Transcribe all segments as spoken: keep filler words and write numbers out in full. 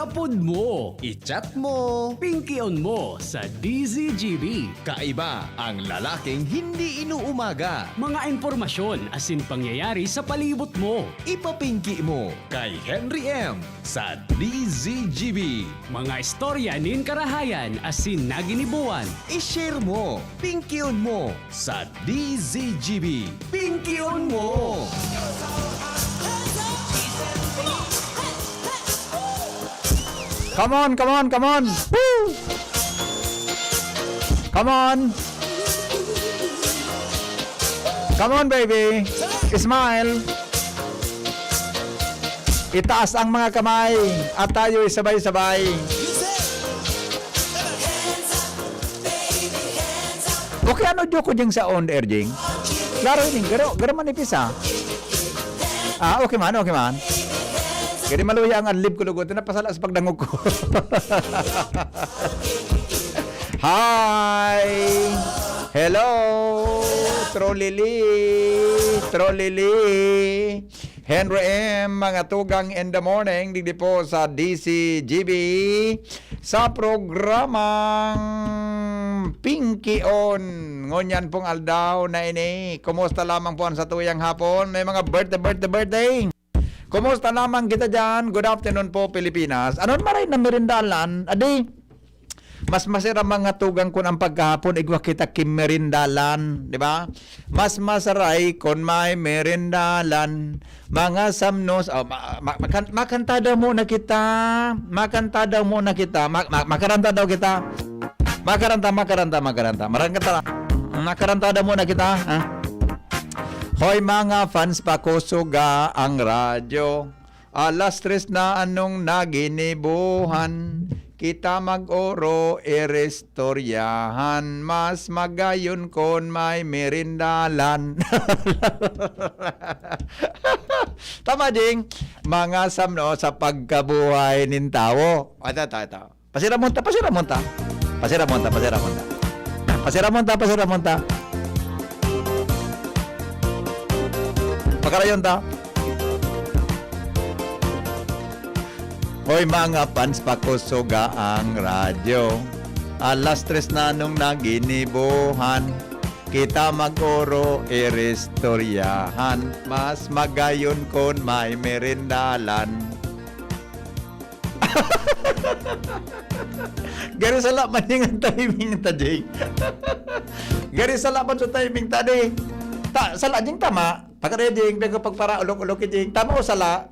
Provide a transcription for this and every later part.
Pod mo, i-chat mo, pingkion mo sa D Z G B. Kaiba ang lalaking hindi inuumaga. Mga impormasyon asin pangyayari sa palibot mo. Ipapingki mo kay Henry M sa D Z G B. Mga istorya nin karahayan asin naginibuan. I-share mo, pingkion mo sa D Z G B. Pingkion mo! Come on, come on, come on! Woo! Come on! Come on, baby! Smile! Itaas ang mga kamay at tayo'y sabay-sabay. Okay, ano, Joko, ding sa on air, Jing? Klaro yun, garo, garo manipis, ah. Ah, okay man, okay man. Gani maluya ang adlib ko, lugod. Napasala sa pagdangog ko. Hi! Hello! Trolili! Trolili! Henry M, mga tugang in the morning, digdi po sa D Z G B, sa programang Pinkion. Ngunyan pong aldaw na ini, kumusta lamang po ang satuyang hapon? May mga birthday, birthday, birthday. Kumusta lamang kita dyan? Good afternoon po, Pilipinas. Anon maray na merindalan? Adi, mas masira mga tugang kun ang pagkahapon, igwa kita kimerindalan, di ba? Mas masaray kun may merindalan. Mga samnos, oh, ma-, ma-, makan-, makanta daw muna kita. Makanta daw muna kita. Ma-, ma-, makaranta daw kita. Makaranta, makaranta, makaranta. Makaranta. Makaranta daw muna kita, ha? Hoy, mga fans, pakusuga ang radyo. Alas tres na, anong naginibuhan? Kita mag-oro, iristoryahan. Mas magayon kon may merindalan. Tama, Jing. Mga samno sa pagkabuhay nin tawo. Ata, ata, ata. Pasiramon ta, pasiramon ta. Pasiramon ta, pasiramon ta. Pasiramon ta, pasiramon ta. Pakarayon ta. Hoy, mga fans, pakusuga ang radyo. Alas tres na nung naginibuhan. Kita mag-oro, iristoryahan. Mas magayon kon may merindalan. Garo sala man yung timing ta, Jing. Garo sala man sa timing ta, di. Ta, sala, Jing, tama. Pagkari, Jing, bago pagpara, ulok-ulok, Jing. Tama o sala?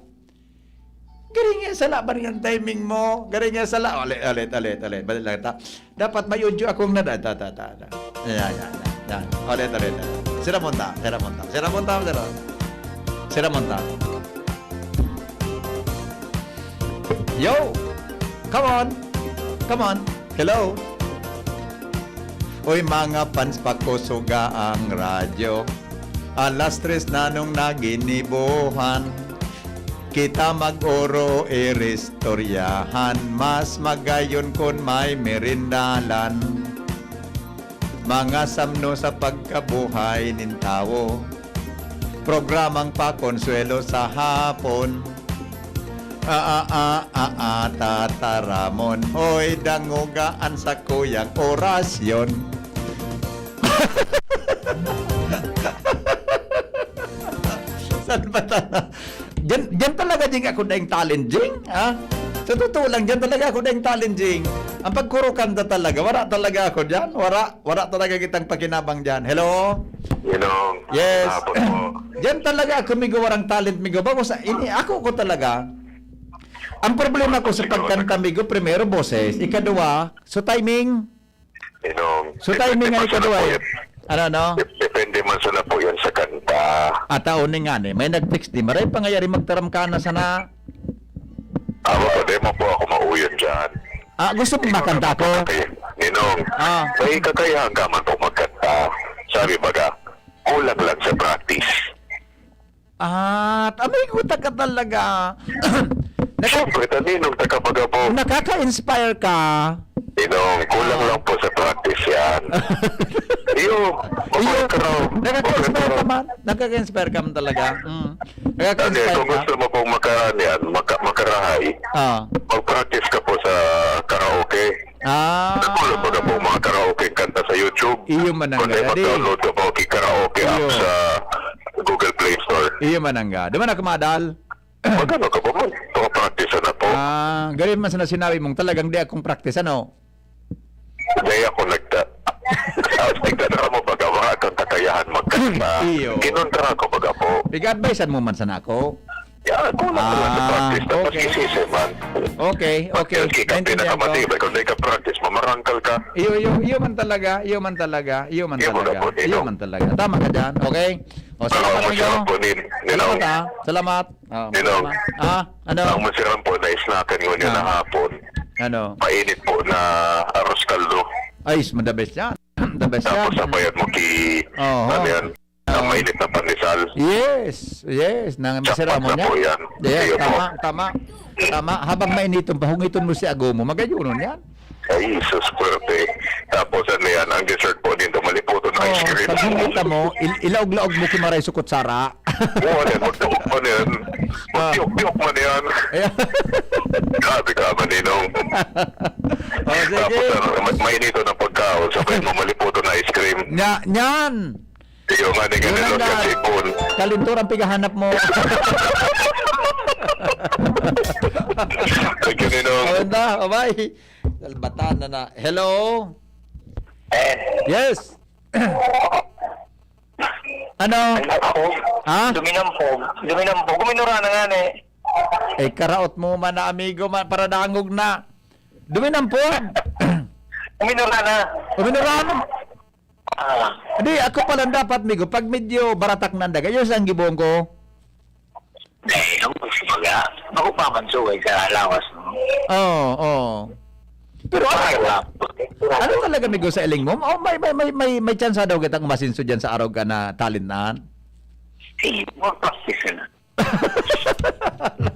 Garo nga, sala man yung timing mo. Garo nga, sala. Ulit, ulit, ulit, ulit. Balik lang ta. Dapat may audio akong nada-, ta, ta, ta, ta. Yan, yan, yan, yan. Ulit, ulit, ulit. Sira mo ta, sira mo ta, sira mo ta, sira. Sira mo ta. Yo! Come on! Come on! Hello! Uy, mga fans, pakusuga ang radyo. Alas tres na nung naginibuhan. Kita mag-oro, iristoryahan, mas magayon kun may merindalan. Mga samno sa pagkabuhay nin tawo. Programang pakonsuelo sa hapon. A, a, a, a, a, tataramon. Hoy, dangoga an sakuyang orasyon. Saan ba ta-, diyan, diyan talaga, Jing, ako daing talent, Jing, ha? Sa totoo lang, diyan talaga ako daing talent, Jing. Ang pagkurukanta talaga, wala talaga ako diyan. Wala, wala talaga kitang pakinabang diyan. Hello? Hello. Yes. Hapon po. Diyan talaga ako, migo, warang talent, migo. Bago sa, ini, ako ko talaga. Ang problema ko sa pagkanta, migo, primero, boses. Ikaduwa, so timing. Ninong, So, depende timing man ay sana kadwa po eh. yan. Ano, no? Dep-, depende man sana po yan sa kanta. Ata uning nga ni, may nag-text di, "Maray pangayari magtaram ka na sana." Ako po, di mo po ako mauyon dyan. Ah, gusto mo Ninong, makanta ako? Ninong, Ah. may kakayahan ka man po magkanta. Sabi baga, kulang lang sa practice. At amigo ta ka talaga. Naka- Siyempre, taninong ta ka baga po. Nakaka-inspire ka. Ninong, kulang Ah. lang po sa practice yan. Iyo, Iyo, okay ka raw. Okay ka Nakaka-inspire raw. ka man. Nakaka-inspire ka man talaga. Mm. Hindi, Nakaka-inspire kung ka. gusto mo pong maka-, yan, maka-, makarahay, Ah. mag-practice ka po sa karaoke. Ah. Nakulang po na po mga karaoke kanta sa YouTube. Iyo man ang Kundi gagadi. mag-download ka po kay karaoke app Iyo. sa Google Play Store. Iyo man ang ga. Di man ako madal. Magano ka pa man? Pakapractice na po. Ah, gari man sana sinabi mong talagang di akong practice, ano? Dahil ako nagta-, ah, nagtataka mo baga, wala kang kakayahan magkanta. Iyo. Kinontra ko baga po. Pig-advisean mo man sana ako. Yeah, kung ano lang sa Ah, practice, tapos okay. isisi man. Okay, okay. Pag-, kaya Naintindihan ko. pinakamatibay, kung di ka practice, mamarangkal ka. Iyo, iyo, iyo man talaga, iyo man talaga, iyo man Iyo, talaga, wala po, iyo Ninong. man talaga. Tama ka dyan, okay? O, Pero salamat, ang amigo. masarap po, Nin-, Salamat, Ninong. ah. Salamat. Ah, Ninong. salamat. Ah, ano? Ang masarap po na snackan ngunyan Ah. na hapon. Ano? Mainit po na arroz caldo. Ay, is the best yan. The best Tapos yan. sabayan mo ki-, Oo. ano yan? Oo. Ang mainit na pandesal. Yes, yes. Nang Jackpot masira mo na niya. po yan. Yes, Iyo po. tama, tama. Tama. Habang mainiton pa, hungiton mo si ago mo. Magayunon yan. Ay, sus, puwerte. Tapos ano yan, ang dessert po din, maliputon na ice Oh, cream. pag humita mo, il-, ilaog-laog mo ki Maray Sukot Sara. Oo, ano yan, magtubog pa na yan. Ah. Magtiyok-tiyok man yan. Ayan. Grabe ka, Maninong. Oh, sige. Tapos ano, ma-, mainito na pagkaon, sabay mo maliputo na ice cream. Nya-, nyan. Iyo nga, di nga Yun ang nilot yan, ga-, sipon. Kalintura ang pighahanap mo. Thank you, Ninong. Maganda, bye-bye. Salbatan na na. Hello? Eh. Yes. Ano? Ano ako? Ha? Duminampog. Duminampog. Kuminura na nga, eh. Eh, karaot mo man na, amigo, man, para dangog na. Duminampog. Kuminura na. Kuminura na. Ah. Di, ako pala dapat, amigo, pag medyo baratak na ang daga, yun sa ang gibong ko. Eh, ang pagsibaga, ako pa man suway sa lawas, no? Oo, oo. Pero ano, Wala. ano talaga, amigo, sa iling mo? Oh, may, may, may, may, may tsansa daw kitang umasenso dyan sa arog ka na talent na? Sige, mag-practice ka na.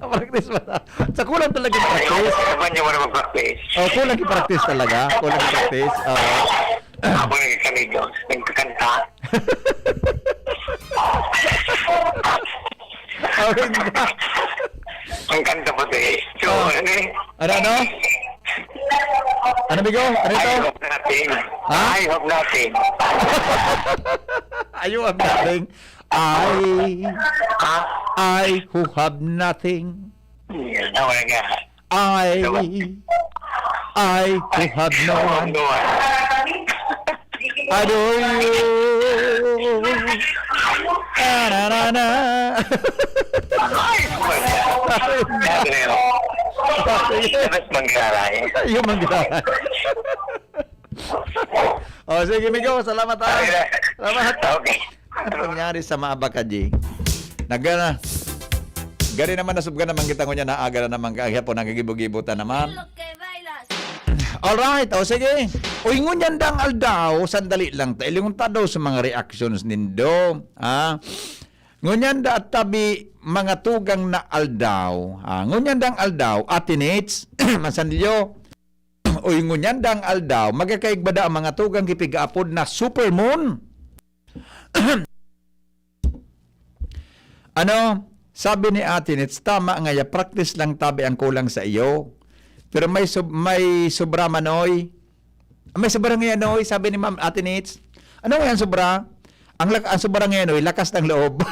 Practice ba? Sa kulang talaga yung practice. Sa banyo mo na mag-practice. Oh, kulang yung practice talaga. Kulang yung practice. Oo. Habang nagkakaligo, nagkakanta. Awit ba? Ang kanta po, eh. So, Oh. ano eh? Ano, ano? Ano, amigo? Ano ito? I hope nothing. Ha? I hope nothing. You have nothing. I, Ha? I who have nothing. Yeah, oh my God. I, Diba? I who have no Oh, one. no one. Adore you. Na, na, na, na. Ay, Grabe na yun. Tapos mangyari. Yung mangyari. Oh, sige, amigo. Salamat, ha. Okay na. Salamat. Okay. Ano nangyari sa mga baka, G? Nagana. Gari naman, nasubgan naman kita ngunyan, naaga na naman ka, hapon, naggigibo-gibo ta naman. Alright, o sige. Uy, ngunyan dang aldaw, sandali lang ta. Ilingon ta daw sa mga reactions nindo. Ah, ngunyan da at tabi, mga tugang na aldaw. Ah, ngunyan dang aldaw, Ate Nits, Mansanillo. Uy, ngunyan dang aldaw, magkakaigba da ang mga tugang ki pig-aapod na supermoon. Ano? Sabi ni Ate Nits, "Tama nga ya, practice lang tabi ang kulang sa iyo." Pero may sob-, may sobra man, oy. May sobra ngayon, oy, sabi ni Ma'am Ate Nits. Ano nga yan sobra? Ang lak-, ang sobra ngayon, oy, lakas ng loob.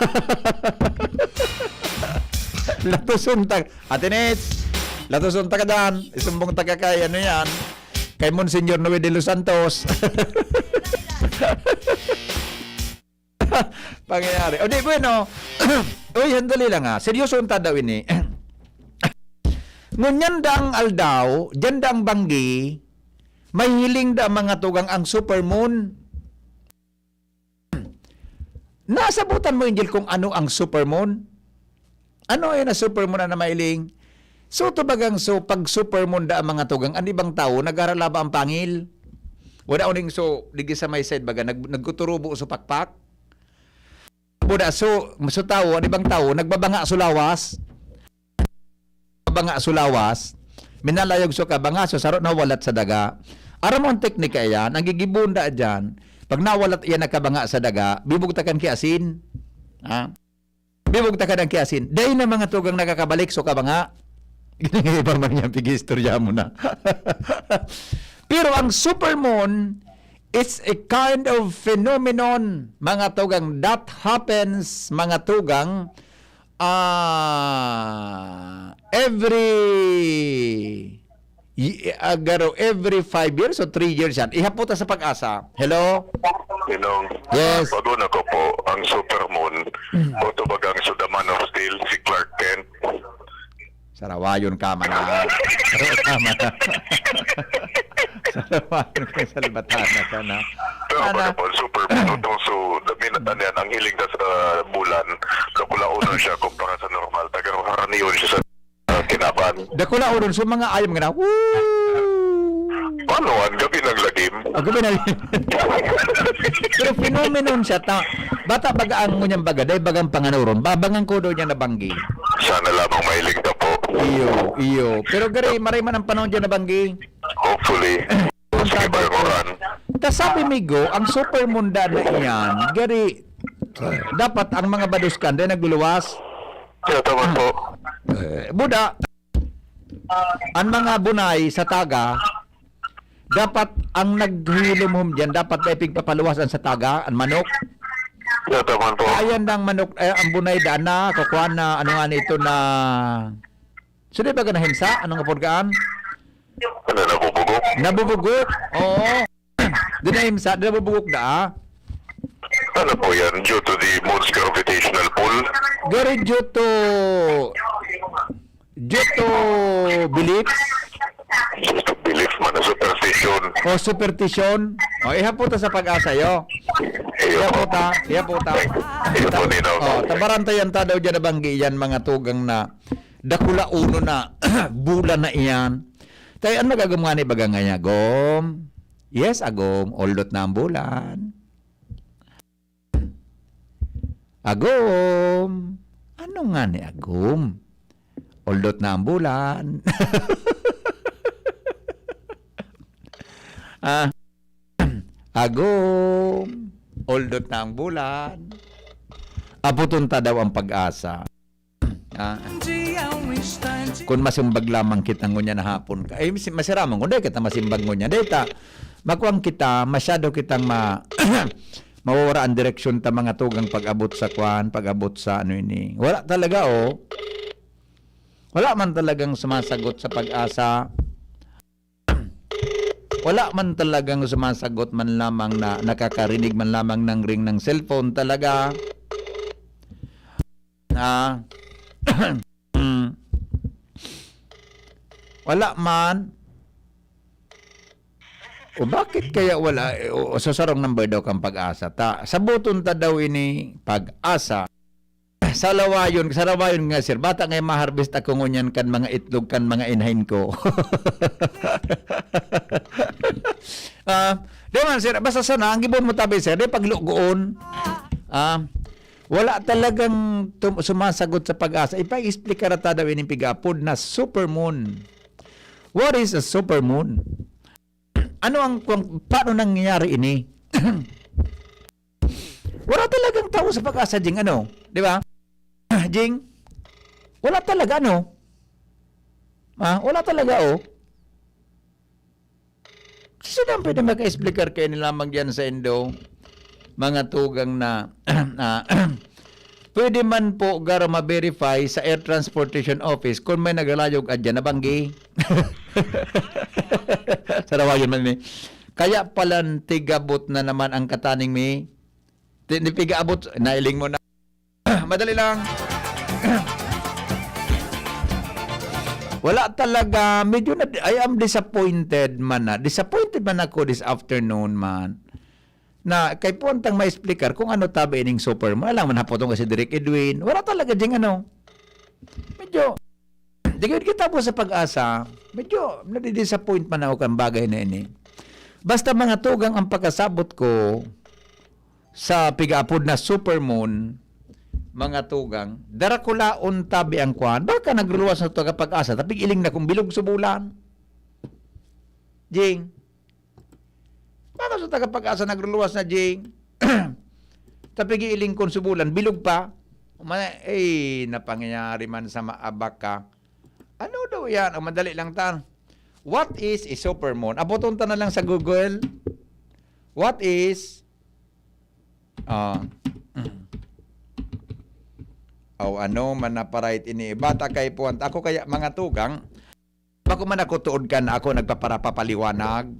Latuson ta-, Ate Nits, latuson ta ka dyan. Isumbong ta ka kay, ano yan? Kay Monsignor Noe de los Santos. Pangyayari. O di, bueno. Uy, handali lang, ah. Seryoso unta daw ini. Ngunyan daang aldaw, diyan daang banggi, may hiling da mga tugang ang supermoon. Nasabutan mo, Angel, kung ano ang supermoon? Ano yan na supermoon na mailing? So, tubagang so, pag supermoon da ang mga tugang, ang ibang tawo, nagaralaba ang pangil. Wala uning so, digi sa may side baga, nag-, nagkuturubo so pakpak. Buda so, so tawo, ang ibang tawo, nagbabanga so lawas. Banga so lawas. Minalayog so kabanga, so saro nawalat sa daga. Aram mo ang teknika iyan, ang gigibon da diyan, pag nawalat iyan na kabanga sa daga, bibugtakan ki asin. Ha? Bibugtakan ang ki asin. Dai na mga tugang nakakabalik so kabanga. Iba man yan, pig-istorya mo na. Pero ang supermoon, it's a kind of phenomenon, mga tugang, that happens, mga tugang, ah, every y- ah, garo, every five years o three years yan. Ihapot ta sa PAGASA. Hello? Hello. Yes. Bago na ko po ang supermoon. Mm. O to bagang so the Man of Steel, si Clark Kent. Sarawayon ka man na. Sarawayon ka man na. Sarawayon ka, salbatana ka na. Pero Ana. Baga po, supermoon, itong so, the min-, ano yan, ang hiling na sa bulan, dakulaonon siya kumpara sa normal. Taga haraniyon siya sa, ah, kinaban. Dakulaonon, so mga ayam nga na, "Woo!" Paano, ang gabi ng lagim? Ang gabi ng lagim. Pero phenomenon siya, ta-, bata baga ang ngunyan baga, dahil bagang panganuron, babangan ko doon niya na banggi. Sana lamang mahiling ka po. Iyo, iyo. Pero gari, maray man ang panahon dyan na banggi. Hopefully. Sige, Panginoon. Tas sabi mi, Go, ang supermoon da na iyan, gari, dapat ang mga baduskan, dahil nagluluwas. Kaya tama po. Eh, buda, ang mga bunay sa taga, dapat ang naghihilumhom diyan, dapat may pigpapaluwas ang sa taga, ang manok. Kaya tama po. Ayan na ang manok, eh, ang bunay daan na, kukuha na, ano nga nito na, so di ba ganahin sa, anong apod kaan? Ano, nabubugok? Nabubugok, oo. Di na imsa, di nabubugok na, ah. Ano po yan? Due to the moon's gravitational pull? Gari due to, due to beliefs? Due to belief man, superstition. O, superstition. O, ihapot ta sa PAGASA, yo. Iyo po. Ihapot ta, ihapot ta. Iyo po, Nino. O, tabarantayan ta daw dyan na banggi yan, mga tugang na dakulaonon na bulan na iyan. Tayo, ano nagagom nga ni baga nga niya? Gom? Yes, agom. Oldot na ang bulan. Agom. Ano nga ni agom? Oldot na ang bulan. Ah, agom. Oldot na ang bulan. Aputon ta daw ang PAGASA. Ah. Kun masimbag lamang kita ngunyan na hapon ka. Eh, masi-, masiraman kun dai kita masimbag ngunyan. Dai ta, makuan kita, masyado kitang ma-, mawawara ang direksyon ta mga tugang pag-abot sa kuan, pag-abot sa ano ini. Wala talaga, oh. Wala man talagang sumasagot sa PAGASA. Wala man talagang sumasagot man lamang na nakakarinig man lamang ng ring ng cellphone talaga. Ah, mm. Wala man. O bakit kaya wala? O, sa sarong number daw kang PAGASA. Ta, sabuton ta daw ini PAGASA. Sa lawayon, sa lawayon nga, sir, bata nga ma-harvest ako ngunyan kan mga itlog kan mga inahin ko. Ah, di man, sir, basta sana, ang gibon mo tabi, sir, di paglugoon. Ah, wala talagang tum-, sumasagot sa PAGASA. Ipa-explica ra ta daw ining pig-apod na supermoon. What is a supermoon? Ano ang, kung, paano nangyayari ini? Wala talagang tao sa PAGASA, Jing, ano? Di ba? Jing, wala talaga, ano? Ah, wala talaga, oh. Sino ang pwede maka-explicar kayo ni lamang diyan sa Indo? Mga tugang na, ah, pwede man po garo ma-verify sa Air Transportation Office kung may nagalayog adyan na banggi. Sa Rawayon man ni. Kaya pala tigabot na naman ang kataning mi. Ti-, ni pigaabot, nailing mo na. Madali lang. Wala talaga, medyo na, I am disappointed man na. Disappointed man ako this afternoon man. Na kay puwantang ma-explicar kung ano tabi ining supermoon. Alangan man hapotong si Direk Edwin. Wala talaga ding ano. Medyo, di gayud kita po sa PAGASA. Medyo nadi-disappoint man ako kan bagay na ini. Basta mga tugang ang pakasabot ko sa pigaapod na supermoon, Mga tugang, darakulaon tabi ang kwan. Baka nagruluwas na tagapag-asa, tapig iling na kung bilog sa bulan. Jing. Baka sa tagapag-asa nagruluwas na, Jing. Tapig iling kung subulan, bilog pa. Umana, eh, napangyayari man sa maabak ka. Ano daw yan? O, madali lang ta. What is a supermoon? Abuton ta na lang sa Google. What is, ah, o ano man na parait ini, bata kay puwan. Ako kaya, mga tugang, bako man ako tuod ka na ako nagpaparapapaliwanag.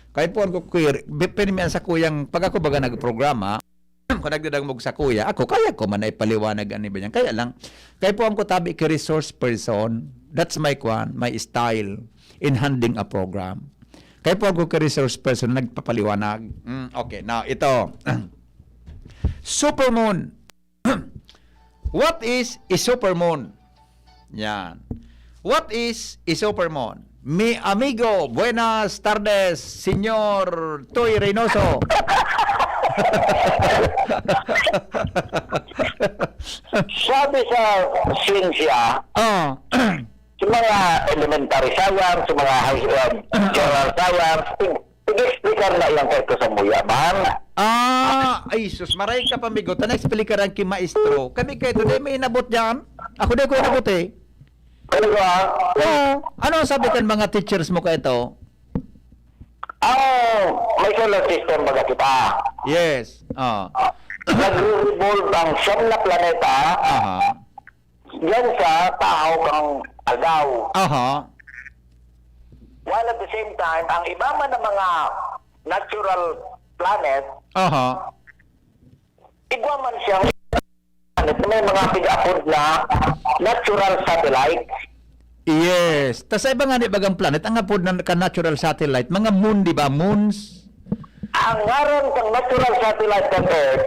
Kay puwan ko, queer, bi-, pirmi an sakuyang, pag ako baga nagprograma, kung nagdadangog sa kuya, ako, kaya ko man na ipaliwanag an iba niyan. Kaya lang, kay puwan ko tabi ki resource person. That's my kwan, my style in handling a program. Kay puwan ko ki resource person, nagpapaliwanag. Mm, okay, now, ito. Supermoon. What is a supermoon? Yan. What is a supermoon? Mi amigo, buenas tardes, Señor Toy Reynoso. Sabi sa siyensya, Oh, sa mga elementary science, sa mga high school, general science, pag-explicar na yan kaito sa muya, man. Ah, ay sus, maray ka pamigot. Ano explikaran ki maestro? Kami kaito, di may inabot diyan. Ako di ko inabot eh. Ano ba? Oo. Ano ang sabi kan mga teachers mo kaito? Ang may solar system baga kita. Yes. Ah. Nagre-revolve ang siyam na planeta Aha. diyan sa tahaw kang aldaw. Aha. While at the same time, ang iba man na mga natural planet, Aha. igwa man siyang planet na may mga pig-apod na natural satellites. Yes. Tas sa iba nga ni bagang planet, ang apod na ka natural satellite, mga moon, di ba? Moons. Ang ngaran ng natural satellite ng Earth,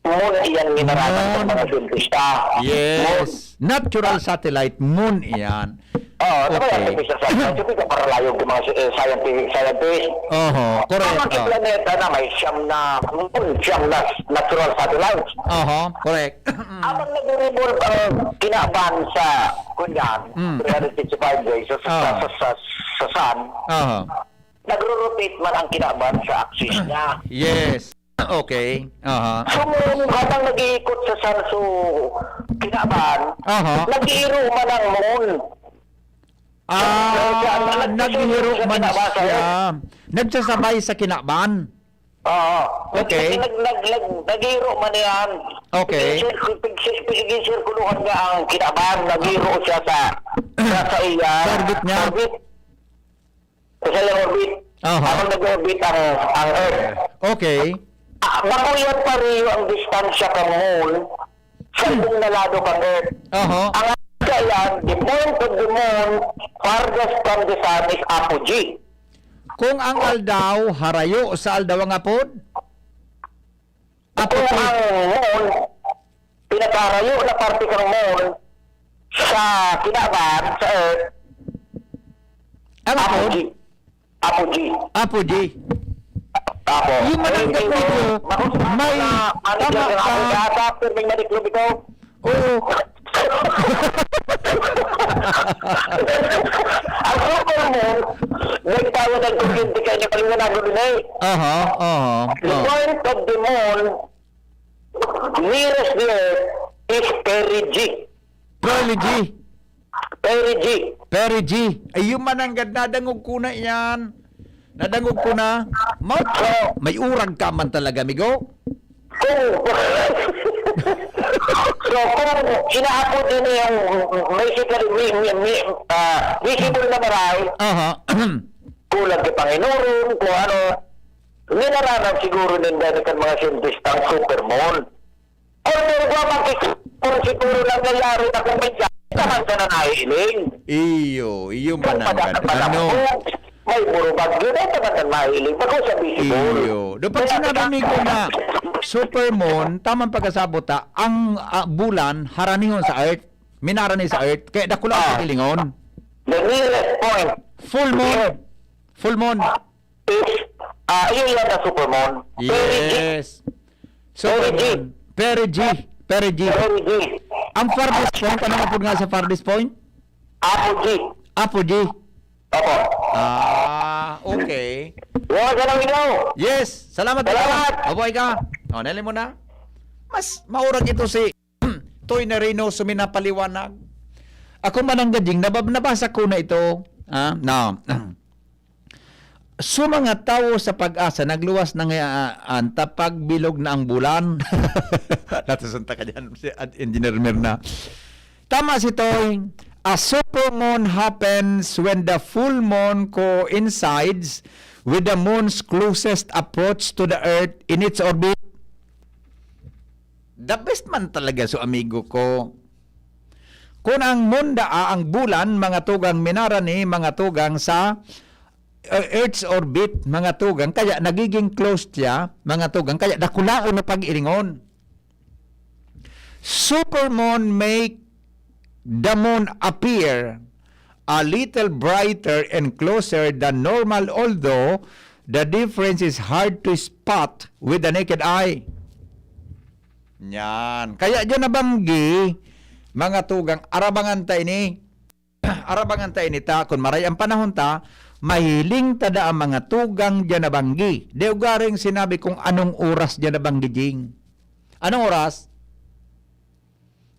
moon iyan ginaranan ng Moon. mga siyentista. Yes. Natural satellite, moon iyan. Oo, okay. Okay. Artificial satellite, hindi ka paralayo ng mga eh, scientific, scientist. Oho, Ang correct. mga Oh. planeta na may siyam na moon, siyam na natural satellites. Oho, correct. Habang nagre-revolve ang kinaban sa, kunyan, Mm. three hundred sixty-five days sa, sa, Ah. sa, sa, sa sun, Oho. nagro-rotate man ang kinaban sa axis niya. Yes. Okay. Aha. So, moon, habang nag-iikot sa sun, so, kinaban, Aha. nag-iiro man ang moon. Ah, Nag- naghihiro sa man kinaban, siya. Nagsasabay sa kinaban. Oo. Okay. Nag, nag, nag, nag-iiro man yan. Okay. Sige, sir, sige, sirkuluhan niya ang kinaban. Nag-iiro siya sa, sa, sa iya. Sa orbit niya. Orbit. Sa iyang orbit. Aha. Habang nag-orbit ang, ang Earth. Okay. Ah, maguyat pareho ang distansya kang moon sa ibong na lado kang Earth. Aha. Ang kaiyan, the point of the moon farthest from the sun is apogee. Kung ang aldaw harayo sa aldaw ang apod? Kung Apod. Ang moon, pinakarayo na parte kang moon sa kinaban, sa Earth, Ang apod? apogee. Apogee. Apogee. Apo. Yung mananggap Ayun, nito, naku, may na, ano tama dyan, ka. Ako yata, pero may maniklop ito. Oo. Ang supermoon, nagtawag ang kuryente kanya, paliwanagon din eh. Aha, aha. The Oh. point of the moon, nearest the earth, is perigee. Perigee. Perigee. Perigee. Ay, yung mananggad, nadangog ko na yan. Nadangog ko na. Ma- may urag ka man talaga, amigo. Kung, so, kung inaapod din yung, may, may, may, may, ah, visible na maray, Aha. kulang ka panginuron, kung ano, ninaranan siguro ninda ni kan mga siyentista ang supermoon. Or may iba man kung siguro nangyayari na kung may dyan, naman sa nanailing. Iyo, iyo Kung mananggad. padakpadakpo, Ano? May burubag yun, ay taman ang mahiling. Bako sa visible. Iyo. Do pag sinabi, amigo, na supermoon, tamang pagkasabot ta, ang ah, bulan, haranihon sa Earth. Minarani sa Earth. Kaya dakula ang Ah. pilingon. The nearest point Full moon. Full moon. is, ah, yun yan na supermoon. Perigee. Yes. Supermoon. Perigee. Perry G. Perry G. Ang farthest point, ano nga po nga sa farthest point? Apo G. Apo G. Opo. Ah, okay. Wala ka lang ikaw. Yes, salamat, Salamat. Ikaw. Abo, ikaw. O, nali mo na. Mas maurag ito si Toy Narino suminapaliwanag. Ako man ang gading, nabab-, nabasa ko na ito. Ah, na. So, mga tawo sa PAGASA, nagluwas na nga, ah, an tapag bilog na ang bulan. Natusunta ka dyan, si Ad-, Engineer Mirna. Tama si Toy. A supermoon happens when the full moon coincides with the moon's closest approach to the Earth in its orbit. The best man talaga, so amigo ko. Kun ang moon daa, ang bulan, mga tugang, minara ni, mga tugang, sa, uh, Earth's orbit, mga tugang, kaya nagiging close siya, mga tugang, kaya dakulaon na pag-iringon. Supermoon make the moon appear a little brighter and closer than normal, although the difference is hard to spot with the naked eye. Yan. Kaya dyan nabanggi, mga tugang, arabangan ta ini. Arabangan ta ini ta, kun maray ang panahon ta, mahiling ta da ang mga tugang dyan nabanggi. Di ugaring sinabi kung anong oras dyan nabanggi, Jing. Anong oras?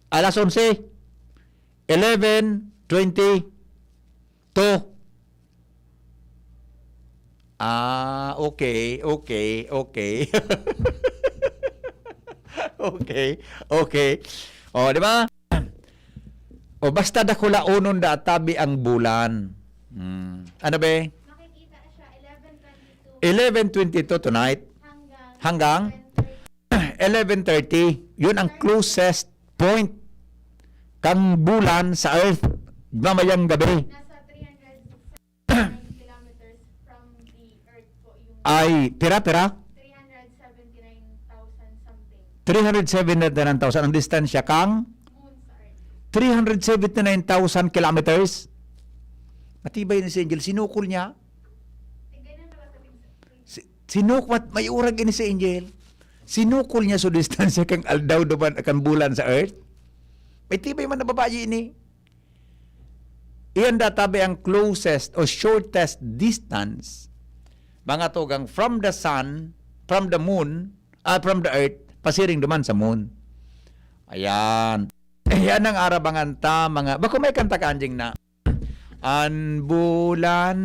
Alas onse. Eleven twenty-two. Ah, okay, okay, okay. Okay, okay. O, di ba? O, basta dakulaonon da tabi ang bulan. Hmm. Ano, be? Makikita siya, eleven twenty-two. Eleven twenty-two tonight. Hanggang Hanggang? Eleven thirty. Yun ang closest point kang bulan sa Earth mamayang gabi. Nasa three hundred sixty-nine kilometers from the Earth po yung Ay, pira, pira? Three hundred seventy-nine thousand something. Three hundred seventy-nine thousand ang distansya kang Moon sa Earth. Three hundred seventy-nine thousand kilometers. Matibay ni si Angel. Sinukol niya. Eh, ganyan na ba sabihin sa Si-, sinuk-, mat-, may urag ini si Angel. Sinukol niya so distansya kang aldaw duman, kang bulan sa Earth. May tibay man na babayi ini. Iyan databi ang closest o shortest distance, mga tugang, from the sun, from the moon, ah, from the earth, pasiring duman sa moon. Ayan. Yan ang arabangan ta, mga, bako may kanta ka, Anjing, na, "An bulan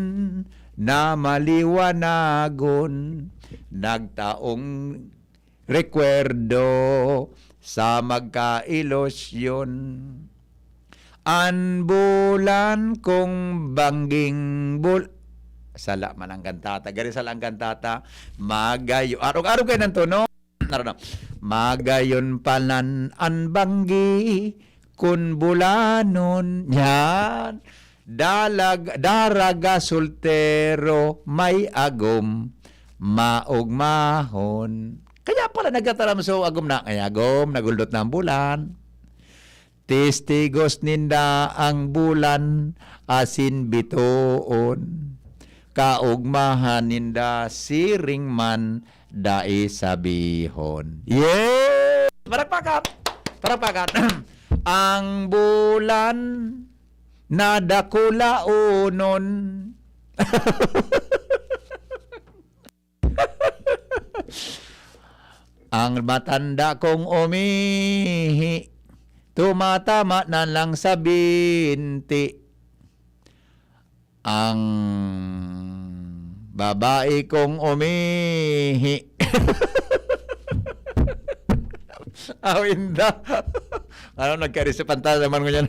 na maliwanagon, nagtaong rekwerdo sa magkailusyon. An bulan kung bangging bul-," Sala man ang kantata. Gari sala ang kantata. Magayo. Arog-arog kayo ng tono. Ano na? "Magayon palan an banggi kun bulanon." Yan. Dalag, daraga soltero, may agom, maogmahon. Kaya pala nagtataram so agom na, ay agom, naguldot na ang bulan. Testigos ninda ang bulan asin bitoon. Kaogmahan ninda siring man dai sabihon. Yes! Palakpakan! Palakpakan! Ang bulan na dakulaonon. Ang matanda kong umihi, tumatama na lang sa binti. Ang babae kong umihi. Aw, inda. Ano, nagkari sa pantal naman ko yan.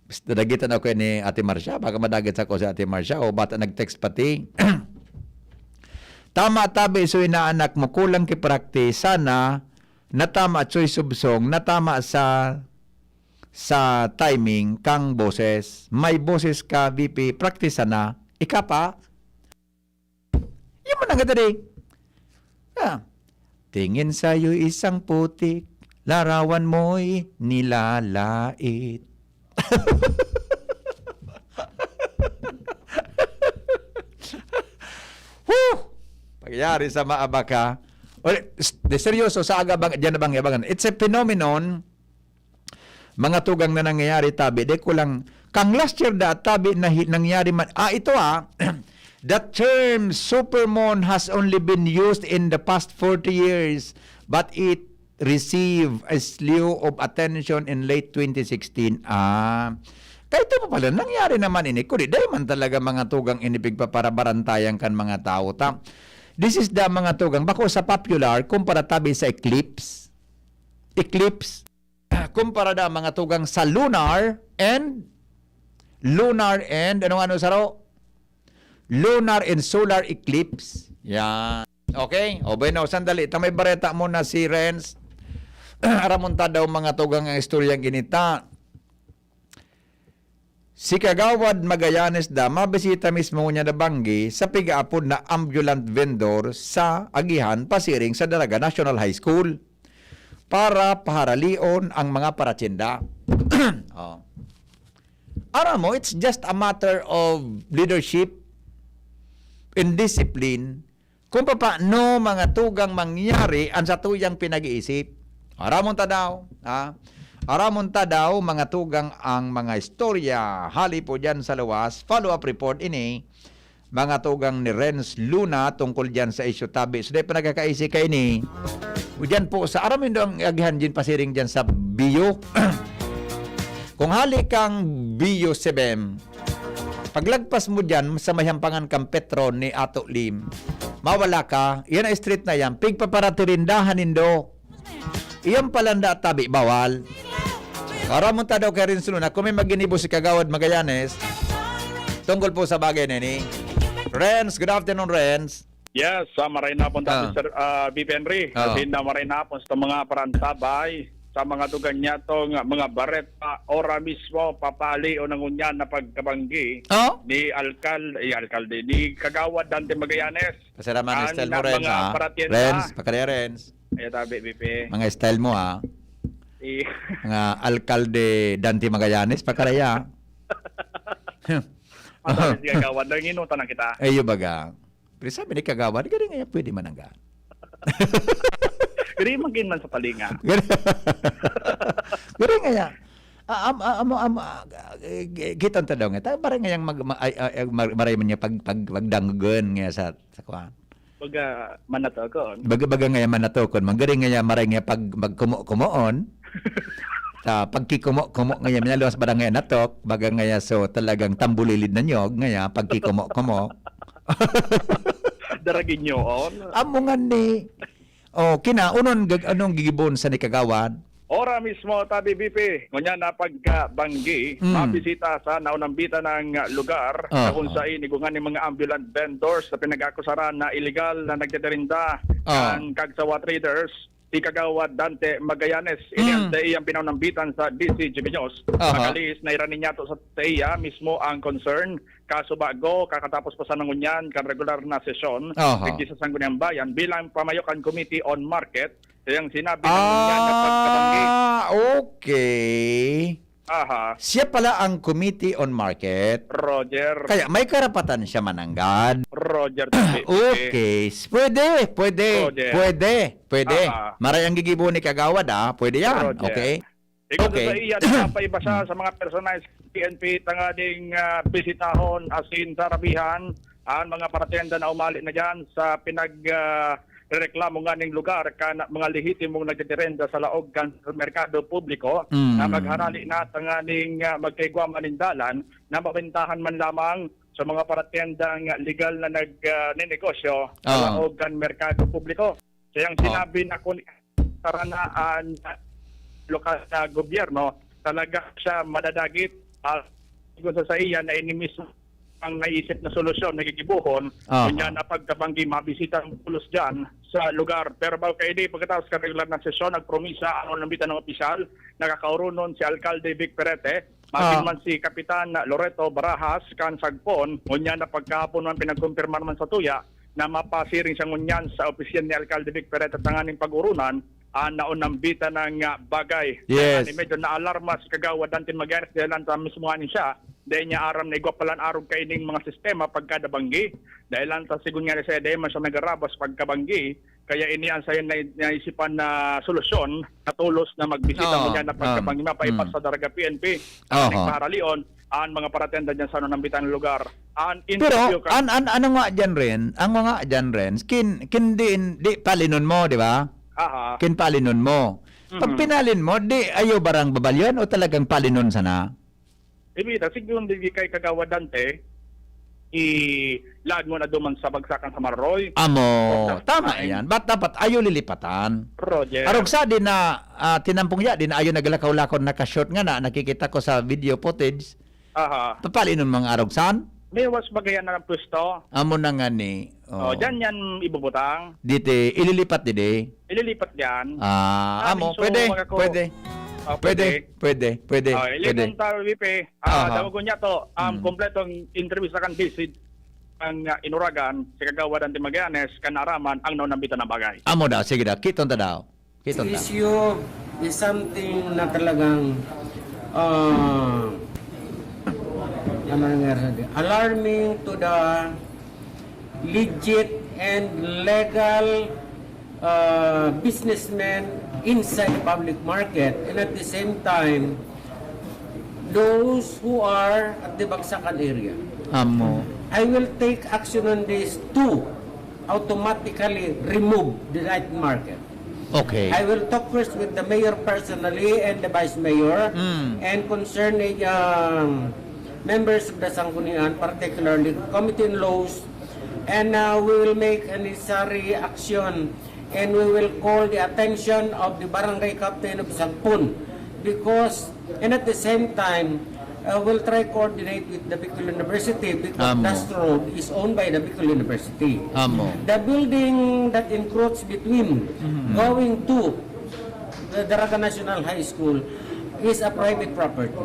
Basta dagitan ako ni Ate Marcia, baka madagit sa ko si Ate Marcia, o bata nag-text pati. Tama tabi, so inaanak mo, kulang ki practice. Sana, natama, Choy Subsong, natama sa, sa timing kang boses. May boses ka, V P, practice sana. Ika pa? Yan mo na nga dali. Ah. Tingin sa'yo isang putik, larawan mo'y nilalait. Whew! Pagyari sa maabaka, Well, s-, de seryoso, sa aga bang, diyan na bang yabangan? It's a phenomenon, mga tugang, na nangyayari tabi. Di ko lang, kang last year da tabi na hi-, nangyari man. Ah, ito ah, the term supermoon has only been used in the past forty years, but it received a slew of attention in late twenty sixteen. Ah, kaya ito pa pala, nangyari naman ini. Kundi, dahil man talaga, mga tugang, ini pigpaparabarantayan kan mga tao. Ta, this is the, mga tugang, bako sa popular, kumpara tabi sa eclipse. Eclipse. Kumpara da, mga tugang, sa lunar and, lunar and, ano, ano, saro? Lunar and solar eclipse. Yan. Okay? O, bueno, sandali. Ta may bareta muna si Renz. Aramon ta daw, mga tugang, ang istoryang ginita. Si Kagawad Magallanes da, mabisita mismo niya na banggi sa pigaapod na ambulant vendor sa agihan pasiring sa Daraga National High School para paharalion ang mga paratyenda. Oh. Aram mo, it's just a matter of leadership and discipline kung papaano, mga tugang, mangyari ang satuyang pinag-iisip. Aramon ta daw, ha? Aramon ta daw, mga tugang, ang mga istorya hali po diyan sa luwas. Follow-up report ini, mga tugang, ni Renz Luna tungkol diyan sa isyu tabi. So, di pa nagkakaisi kaini. O diyan po sa, aram mo daw ang agihan diyan pasiring diyan sa Bio. Kung hali kang Bio seven, paglagpas mo diyan sa may hampangan kan Petron ni Ato Lim, mawala ka, iyan ang street na yan, pigpaparatirindahan nindo. Iyan palanda tabi, bawal. Para mo ta daw kay Renz Luna, kung may maginibo si Kagawad Magallanes, tungkol po sa bagay na ini. Renz, good afternoon, Renz. Yes, sa maray na po, Ah. Sir, ah, V P Henry. Ah. As in, na maray na po sa mga parantabay, sa mga dugan niya tong mga bareta, ora mismo, papalion ang ngunyan na pagkabanggi Oh? ni Alkal-, eh, Alkalde, ni Kagawad Dante Magallanes. Pasalamat na Ang style mo, na Renz, mga ha? Paratienda. Renz, pakaraya, Renz. Ay, tabi, V P. Mga style mo, ha? Eh. Mga Alkalde Dante Magallanes, pakaraya. Ang sabi si Kagawad, nanginutan na kita. Ay, yung baga. Pero sabi ni Kagawad, "Gari nga yan, pwede manangga." Gari magin man sa talinga. Gari, gari nga yan. Ah, am-, ah, amo, am-, ah, eh, eh, kitang tadaw nga. Ta-, parang nga yang mag-, ma-, ay, ay, ay, mar-, maray man niya pag-, pag-, pagdanggon nga sa, sa kuwan. Baga, manatokon. Baga, baga nga yan manatokon. Magaring nga yan, maray nga pag magkumo-kumoon. Sa pagkikumo-kumo nga yan, minaluwas ba nga yan natok? Baga nga yan, so, talagang tambulilid na niyog nga yan, pagkikumo-kumo. Daraginyoon. Amo nga ni. Oh, kinaunon, gag-, anong gigibon sa ni Kagawad? Ora mismo, tabi, V P. Ngunyan na pagkabanggi, Mm. mabisita sa naunambitan ng lugar, Aha. na kung saan igungan ng mga ambulant vendors na pinag-akusaran na illegal na nagtitinda Ah. ng Kagsawa Traders, si Kagawad Dante Magallanes. Ini Mm. ang saiyang pinaunambitan sa D C G B News. Aha. Pag-alis, nairani niya to sa, sa iya mismo ang concern. Kaso bago, kakatapos pa sana ngunyan kan regular na sesyon, Aha. digdi sa Sangguniang Bayan, bilang pamayo kan Committee on Market, sayang sinabi ng ngunyan na pagkabanggi. Ah, okay. Aha. Siya pala ang Committee on Market. Roger. Kaya may karapatan siya mananggad. Roger, tabi. Okay. Pwede, pwede, Roger. pwede, pwede. Aha. Maray ang gigibo ni Kagawad, ah. Pwede yan. Roger. Okay. Igon Okay. sa iya, napaiba siya Hmm. sa mga personahe sa P N P tanganing, ah, bisitahon asin sarabihan ang mga paratenda na umali na diyan sa pinag, ah, rereklamo nganing lugar kan mga lehitimong nagtitirenda sa laog kan merkado publiko Mm. na magharali na tanganing, ah, magkaigwa man nin dalan na mabentahan man lamang sa mga paratendang legal na nag, ah, ninegosyo sa Ah. laog kan merkado publiko. Sayang Oh. sinabi na kun taranaan lokal na gobyerno, talaga siya madadagit. Ah, sigon sa saiya na ini mismo ang naisip na solusyon na gigibohon, Aha. kunya na pagkabanggi mabisita ang pulos dyan sa lugar. Pero bago kaini, pagkatapos kan regular na sesyon, nagpromisa ang unang bitang opisyal, nakakaurunon si Alkalde Vic Perete, magin Ah. man si Kapitan Loreto Barajas kan Sagpon, ngunyan na pagkahapon man pinagkumpirma naman sa tuya na mapasiring siya ngunyan sa opisina ni Alkalde Vic Perete tanganing pag-urunan ang naunambitan na bagay. Yes. Kaya nga, medyo naalarma si Kagawad Dante Magallanes dahil lang sa mismo nga ni siya, dahil niya aram na igwa palan arog kaining mga sistema pagkada banggi. Dahil lang sa sigon nga ni siya, dahil man siya nagarabas pagkabanggi, Kaya ini ang sayon na naisipan na solusyon, na tolos na magbisita Oo, ngunyan na um, pagkapangima pa ipat mm. sa Daraga P N P, Aha. Nagpaharalion, ang mga paratenda dyan sa nanambitan na lugar. An Pero, interview ka an, an, ano nga dyan rin? Ang mga dyan rin, kin, kin din, di palinon mo, di ba? Aha. Kin palinon mo. Pag Mhm. pinalin mo, di ayo barang babalyon o talagang palinon sana? Ibida, sigun di kay Kagawad Dante, i-laad mo na duman sa bagsakan sa Mararoy. Amo, Of that tama time. yan. Ba't dapat ayo lilipatan? Roger. Arog sa di na, ah, tinampong ya, di na ayo naglakaw-lakaw, nakashort nga na, nakikita ko sa video footage. Aha. Papalinon mga arog san? May was bagayan na ng pwesto. Amo na nga ni. Oh, Oh. dyan yan ibubutang. Diti, ililipat didi. Ililipat dyan. Ah, Sabi amo, so, pwede, wag ako. pwede. Oh, Pwede, pwede. pwede, pwede, Oh, pwede. ilibong tao, Wipe. Ah, Aha. dawagon niya to. Ang Mm. kompletong interview sa kan visit ang, ah, inuragan, si Kagawad Dante Magallanes, kan naaraman ang naunambitan na bagay. Amo daw, sige daw. Kiton ta daw. Kiton ta. Issue is something na talagang, ah, ano nangyari sa di-, alarming to the legit and legal, uh, businessmen inside the public market, and at the same time, those who are at the Bagsakan area. Amo. I will take action on this to automatically remove the night market. Okay. I will talk first with the mayor personally and the vice mayor Mm. and concerned, um, members of the Sanggunian, particularly Committee on Laws, and, uh, we will make a necessary action and we will call the attention of the barangay captain of Sagpon because, and at the same time, uh, we'll try coordinate with the Bicol University because Amo. Dastro Road is owned by the Bicol University. Amo. The building that encroach between Mhm. going to the Daraga National High School is a private property.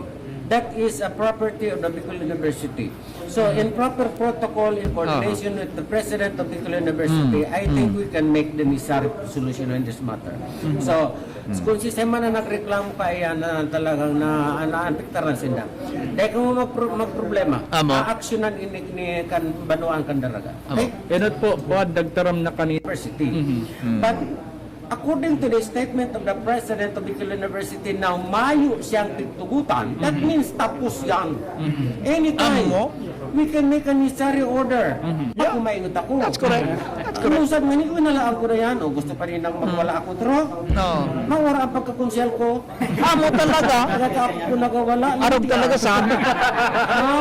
That is a property of the Bicol University. So, in proper protocol, in coordination with the president of Bicol University, Mm. I think Mm. we can make the necessary solution on this matter. Mm. So, Mm. kung si Sema na nagreklamo ka, ayan na talagang na, naapektaran sinda. Dahil kung magpro-, magproblema, Amo. aaksyonan ini ni kan Banuang kan Daraga. Amo. Okay? Enot po, po, nagtaram na kanina. University. Mhm. Mm. But according to the statement of the president of Bicol University, na mayo siyang pigtugutan, that Mhm. means tapos yan. Mhm. Anytime, Amo? we can make a necessary order. Mhm. Ako Yeah. maingot ako. That's correct. That's correct. Kung usap nga ni, winalaan ko na yan. O gusto pa rin nang magwala ako, tro? No. Mawara ang pagkakonsel ko. Amo talaga. Talaga ako nagwawala. Arog Hindi talaga, ah. Sam. Ha?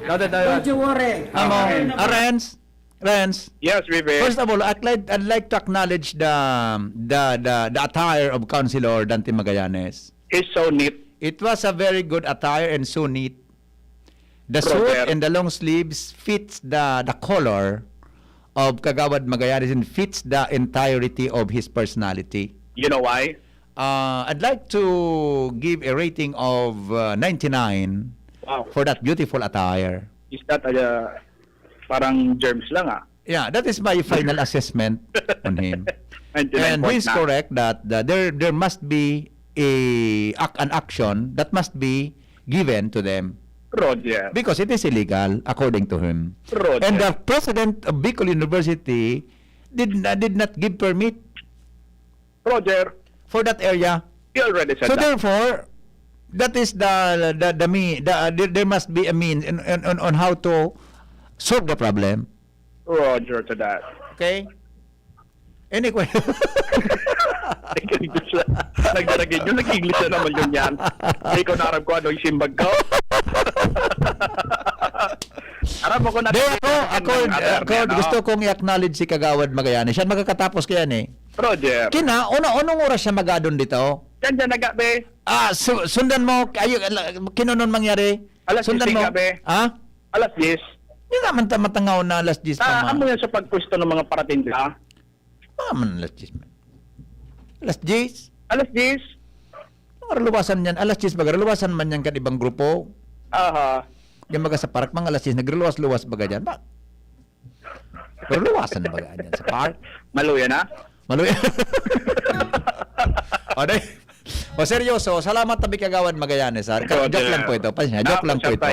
Dada, dada. Don't you worry. Amo. Okay. Arends. Renz, Yes, Vive. first of all, I'd like, I'd like to acknowledge the, the, the, the attire of Councilor Dante Magallanes. It's so neat. It was a very good attire and so neat. The suit Brother. and the long sleeves fits the, the color of Kagawad Magallanes and fits the entirety of his personality. You know why? Uh, I'd like to give a rating of, uh, ninety-nine Wow. for that beautiful attire. Is that a, uh, parang germs lang, ah? Yeah, that is my final assessment on him. Ninety-nine And point he's na. correct that, uh, there, there must be a, ac-, an action that must be given to them. Roger. Because it is illegal, according to him. Roger. And the president of Bicol University did, uh, did not give permit Roger. for that area. You already said So that. therefore, that is the, the, the me-, the, uh, there, there must be a means in, in, on, on how to solve the problem. Roger to that. Okay? Any que- Nag-English na. Nag-English na naman yun yan. Hindi ko na aram kung ano yung simbag ko. Aram mo kung Di, ako, ako, ng other ako, niya, no? gusto kong i-acknowledge si Kagawad Magallanes. Siya magkakatapos kaya ni. Roger. Kina, ano, anong oras siya magadon dito? Yan, yan, nagabi. Ah, su-, sundan mo, ayo, ala-, kinonon mangyari? Alas Sundan diyes mo? gabi. Ha? Alas diyes. Di naman ta-, matangaw na alas diyes pa Ah, man. amo yan sa pagpwesto ng mga paratinda? Mga man alas diyes man. Alas diyes? Alas diyes? Mga ruluwasan yan. Alas diyes, magruluwasan man yan kan ibang grupo. Aha. Yan baga sa park, mga alas diyes, nagluwas-luwas baga dyan. Ba? Pero luwasan na baga dyan sa park. Maluya na? Maluya. O, day. O, seryoso, salamat tabi, Kagawad Magallanes, ha. Ka-, joke lang po ito. Pasensya, joke lang po ito.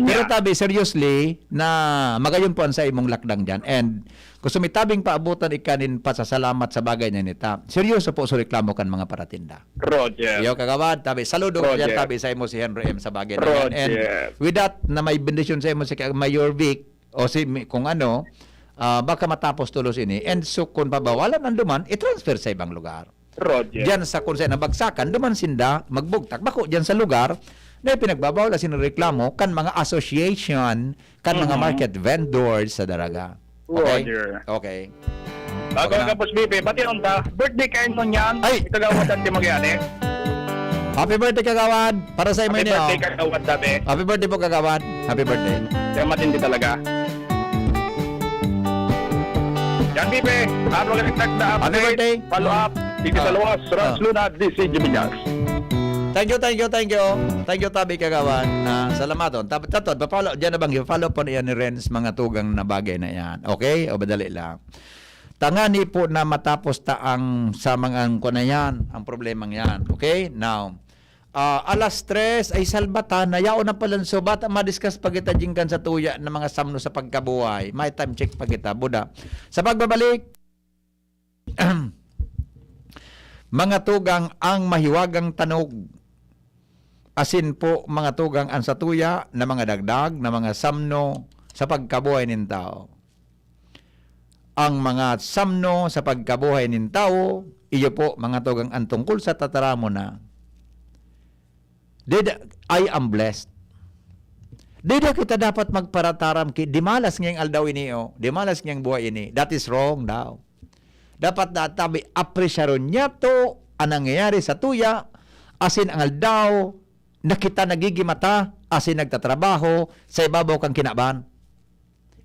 Pero tabi, seriously, na magayon po ang sa imong lakdang diyan. And gusto mi tabing paabutan ika nin pasasalamat sa bagay na inita. Seryoso po sa reklamo kan mga paratinda. Roger. Iyo, Kagawad, tabi, saludo ko diyan, tabi, sa imo si Henry M sa bagay na yan. And with that, na may bendisyon sa imo si Ka-, Mayor Vic, o si mi-, kung ano, ah, baka matapos tulos ini. And so, kung pabawalan ang duman, i-transfer sa ibang lugar. Roger. Diyan sa kung saan nabagsakan, duman sinda, magbugtak. Bako diyan sa lugar na ipinagbabawal, asin reklamo kan mga association, kan mga Mhm. market vendors sa Daraga. Okay? Roger. Okay. Bago Okay na. Kapos, Bibi, pati nung ta, birthday kayo nun yan. Ay! Kagawad at Magallanes. Happy birthday, Kagawad! Para sa imo Happy ini, birthday, oh. Kagawad, tabi. Happy birthday po, Kagawad. Happy birthday. Kaya matindi talaga. Yan, Bibi. At magaling na Happy update. Birthday. Follow up. Dito sa Ah. Luwas, Rans Ah. Luna, D C Jimmy Jazz. Thank you, thank you, thank you. Thank you, tabi, Kagawad. Ah, salamaton. Tab-, tato, pa-follow, diyan na bang i-follow po niya ni Renz mga tugang na bagay na yan? Okay? O, madali lang. Tangani po na matapos ta ang sa mga ang kuwan na yan, ang problemang yan. Okay? Now, ah, alas tres ay salbatan, na yaon na palan so, bata madiscuss pa kita dyan kan sa tuya na mga samno sa pagkabuhay. May time check pa kita, Buda. Sa pagbabalik, mga tugang ang mahiwagang tanog, asin po mga tugang ang satuya na mga dagdag na mga samno sa pagkabuhay nin tao. Ang mga samno sa pagkabuhay nin tawo, iyo po, mga tugang, ang tungkol sa tataramon na, "Dida, I am blessed." Dida kita dapat magparataram ki, dimalas ngayang aldaw ini, oh. Dimalas ngayang buhay ini. That is wrong daw. Dapat na tabi, apresyaron niya to, ang nangyayari sa tuya, asin ang aldaw, na kita nagigimata, asin nagtatrabaho, sa ibabaw kang kinaban.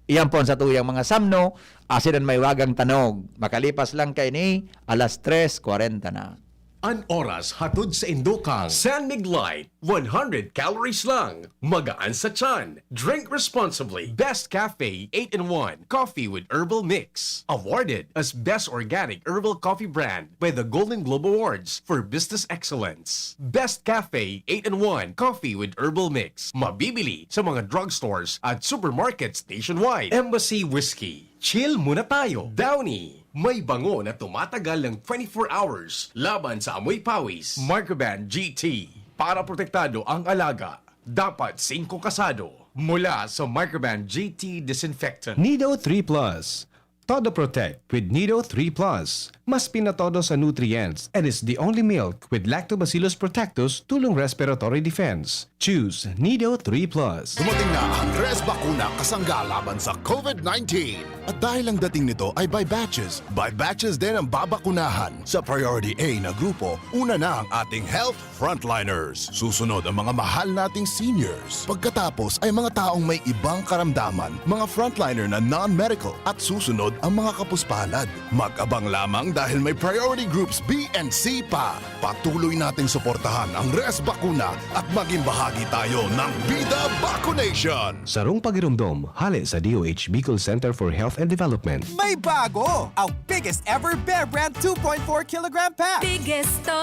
Iyan po ang satuyang mga samno, asin an mahiwagang tanog. Makalipas lang kaini, alas tres kwarenta na. An oras hatod sa indukang San Mig Light, one hundred calories lang, magaan sa tiyan. Drink responsibly. Best Cafe eight-in-one Coffee with Herbal Mix. Awarded as Best Organic Herbal Coffee Brand by the Golden Globe Awards for Business Excellence. Best Cafe eight-in-one Coffee with Herbal Mix. Mabibili sa mga drugstores at supermarkets nationwide. Embassy Whiskey. Chill muna tayo. Downy. May bango na tumatagal ng twenty-four hours laban sa amoy pawis. Microban G T. Para protektado ang alaga, dapat singko kasado. Mula sa Microban G T Disinfectant. Nido three Plus. Todo Protect with Nido three Plus. Mas pinatodo sa nutrients and is the only milk with Lactobacillus protectus tulong respiratory defense. Choose Nido three Plus. Dumating na ang Res Bakuna kasangga laban sa COVID nineteen. At dahil ang dating nito ay by batches, by batches din ang babakunahan. Sa Priority A na grupo, una na ang ating health frontliners. Susunod ang mga mahal nating seniors. Pagkatapos ay mga taong may ibang karamdaman, mga frontliner na non-medical. At susunod ang mga kapuspalad. Mag-abang lamang dahil may priority groups B and C pa. Patuloy nating suportahan ang Res Bakuna at maging bahagi tayo ng Bida Vacunation. Sarong pagiromdom, hale sa D O H Bicol Center for Health and Development. May bago! Ang biggest ever Bear Brand two point four kilogram pack! Biggest to,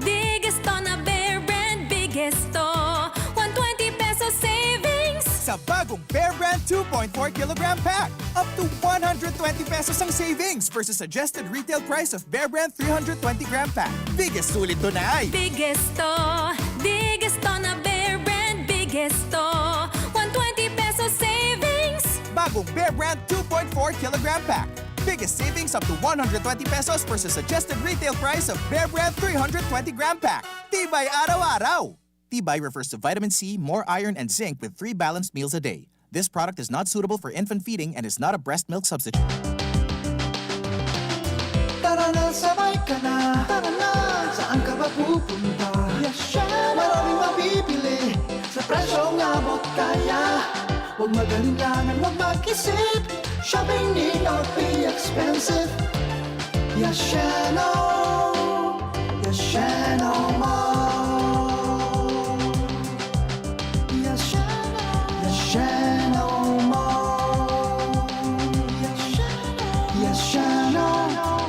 biggest to na Bear Brand, biggest to. One twenty peso savings! Sa bagong Bear Brand two point four kilogram pack, up to one hundred twenty pesos ang savings versus suggested retail price of Bear Brand three hundred twenty gram pack. Biggest sulit to na ay! Biggest to, biggest to na Bear Brand, biggest to. One twenty peso savings! Bagong Bear Brand two point four kilogram pack. Biggest savings up to one hundred twenty pesos versus suggested retail price of Bear Brand three hundred twenty gram pack. Tibay araw-araw! Tibay refers to vitamin C, more iron, and zinc with three balanced meals a day. This product is not suitable for infant feeding and is not a breast milk substitute. Tara na, sabay ka na. Tara na, saan ka ba pupunta? Yes, syempre. Maraming mabibili sa presyong abot kaya. Huwag mag-alinlangan, huwag mag-isip. Shopping need not be expensive. Yashano, Yashano Mall. Yashano, Yashano Mall. Yashano, Yashano.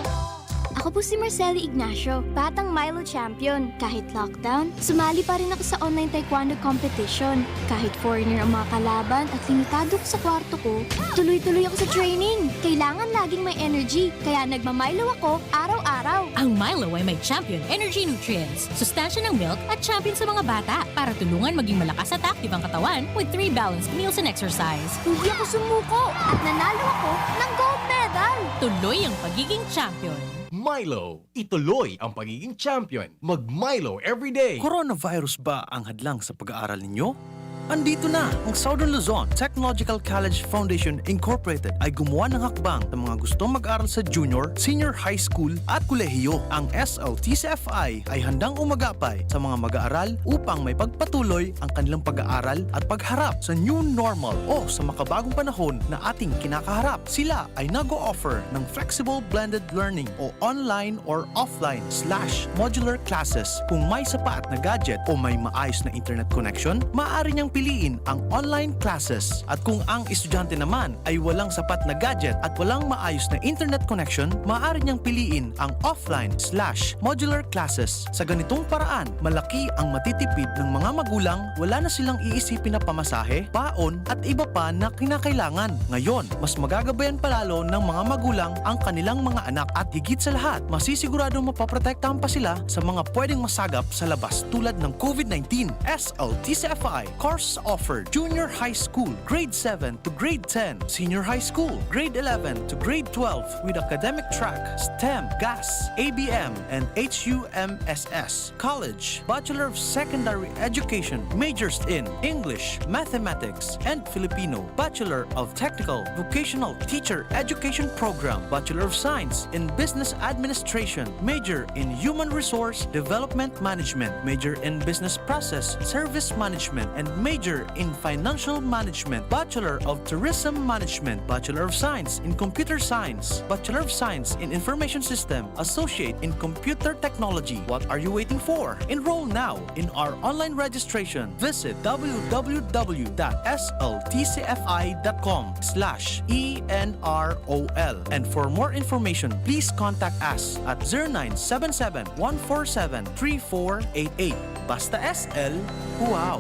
Ako po Si Marceli Ignacio, batang Milo champion. Kahit lockdown, sumali pa rin ako sa online taekwondo competition. Kahit foreigner ang mga kalaban at limitado ko sa kwarto ko, tuloy-tuloy ako sa training. Kailangan laging may energy, kaya nagma-Milo ako araw-araw. Ang Milo ay may Champion Energy Nutrients, sustansya ng milk at champion sa mga bata para tulungan maging malakas at active ang katawan with three balanced meals and exercise. Hindi ako sumuko at nanalo ako ng gold medal! Tuloy ang pagiging champion. Milo, ituloy ang pagiging champion. Mag Milo everyday. Coronavirus ba ang hadlang sa pag-aaral ninyo? Andito na ang Southern Luzon Technological College Foundation Incorporated ay gumawa ng hakbang sa mga gustong mag-aral sa junior, senior high school at kolehiyo. Ang S L T C F I ay handang umagapay sa mga mag-aaral upang may pagpatuloy ang kanilang pag-aaral at pagharap sa new normal o sa makabagong panahon na ating kinakaharap. Sila ay nag-o-offer ng flexible blended learning o online or offline slash modular classes. Kung may sapat na gadget o may maayos na internet connection, maaari niyang piliin ang online classes. At kung ang estudyante naman ay walang sapat na gadget at walang maayos na internet connection, maaari niyang piliin ang offline slash modular classes. Sa ganitong paraan, malaki ang matitipid ng mga magulang, wala na silang iisipin na pamasahe, baon, at iba pa na kinakailangan. Ngayon, mas magagabayan pa lalo ng mga magulang ang kanilang mga anak at higit sa lahat, masisiguradong mapoprotektahan pa sila sa mga pwedeng masagap sa labas tulad ng COVID nineteen. S L T C F I, course offered, junior high school, grade seven to grade ten, senior high school, grade eleven to grade twelve with academic track, STEM, GAS, A B M, and H U M S S. College, Bachelor of Secondary Education, majors in English, Mathematics, and Filipino, Bachelor of Technical Vocational Teacher Education Program, Bachelor of Science in Business Administration, major in Human Resource Development Management, major in Business Process Service Management, and major in Financial Management, Bachelor of Tourism Management, Bachelor of Science in Computer Science, Bachelor of Science in Information System, Associate in Computer Technology. What are you waiting for? Enroll now in our online registration. Visit w w w dot s l t c f i dot com slash e n r o l. And for more information, please contact us at zero nine seven seven, one four seven, three four eight eight. Basta S L, wow!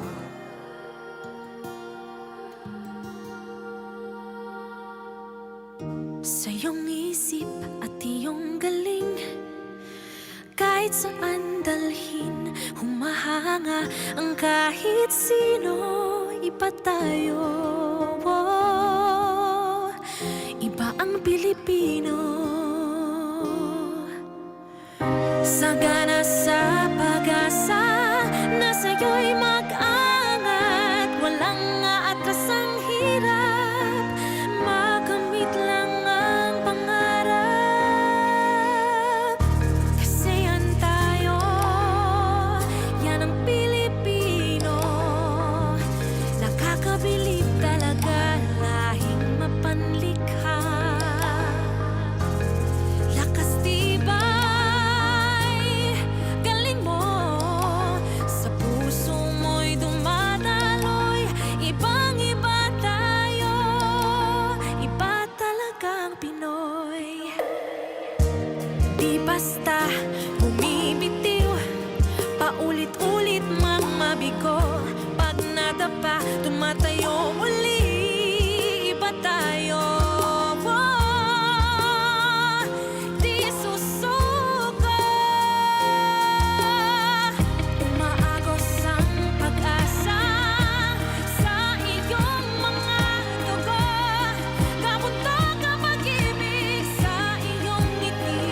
Sa iyong isip at iyong galing, kahit saan dalhin, humahanga ang kahit sino. Iba tayo, oh, iba ang Pilipino. Sagana sa pag-asa na sa'yo'y mag-aangat, walang aatras ang hirap, makamit lang ang pangarap. Kasi yan tayo, yan ang Pilipino, nakakabilib talaga, lahing mapanlikha. Lakas tibay, galing mo, sa puso mo'y dumadaloy. Ibang-iba tayo, iba talagang Pinoy. Di basta bumibitiw, paulit-ulit mang mabigo. Pag nadapa, tumatayo muli, iba tayo. Wow! Di susuko. Umaagos ang pag-asa sa iyong mga dugo. Nabundok ang pag-ibig sa iyong ngiti.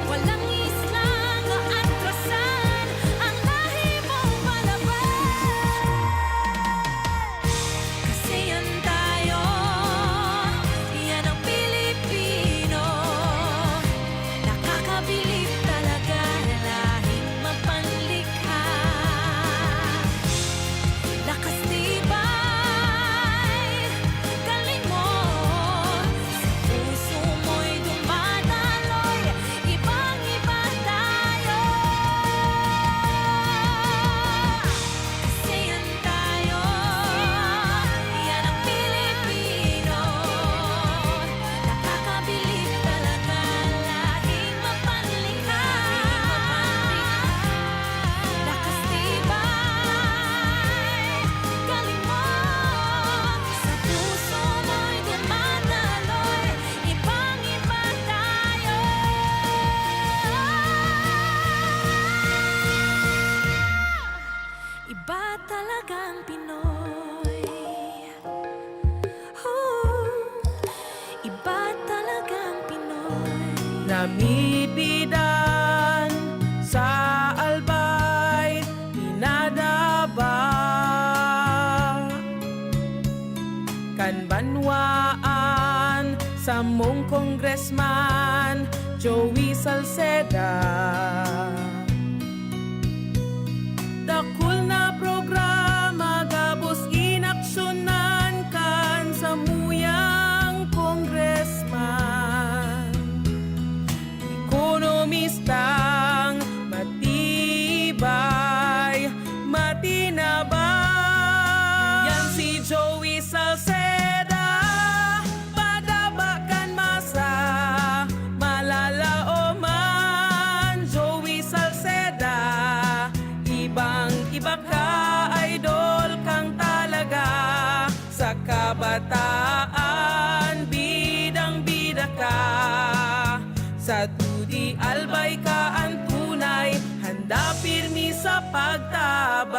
Walang islang aatrasan, ang lahi mong palaban. Banwaan, samong Congressman, Joey Salceda. Dakul na programa gabos inaksyonan kan samuyang Congressman. Ekonomistang matibay, matinabang. Yan si Joey Salceda, pagaba kan masa, malalaoman. Joey Salceda, ibang-iba ka, idol kang talaga. Sa kabataan, bidang-bida ka. Sa T O D, albay ka an tunay, handa pirmi sa pagtabang.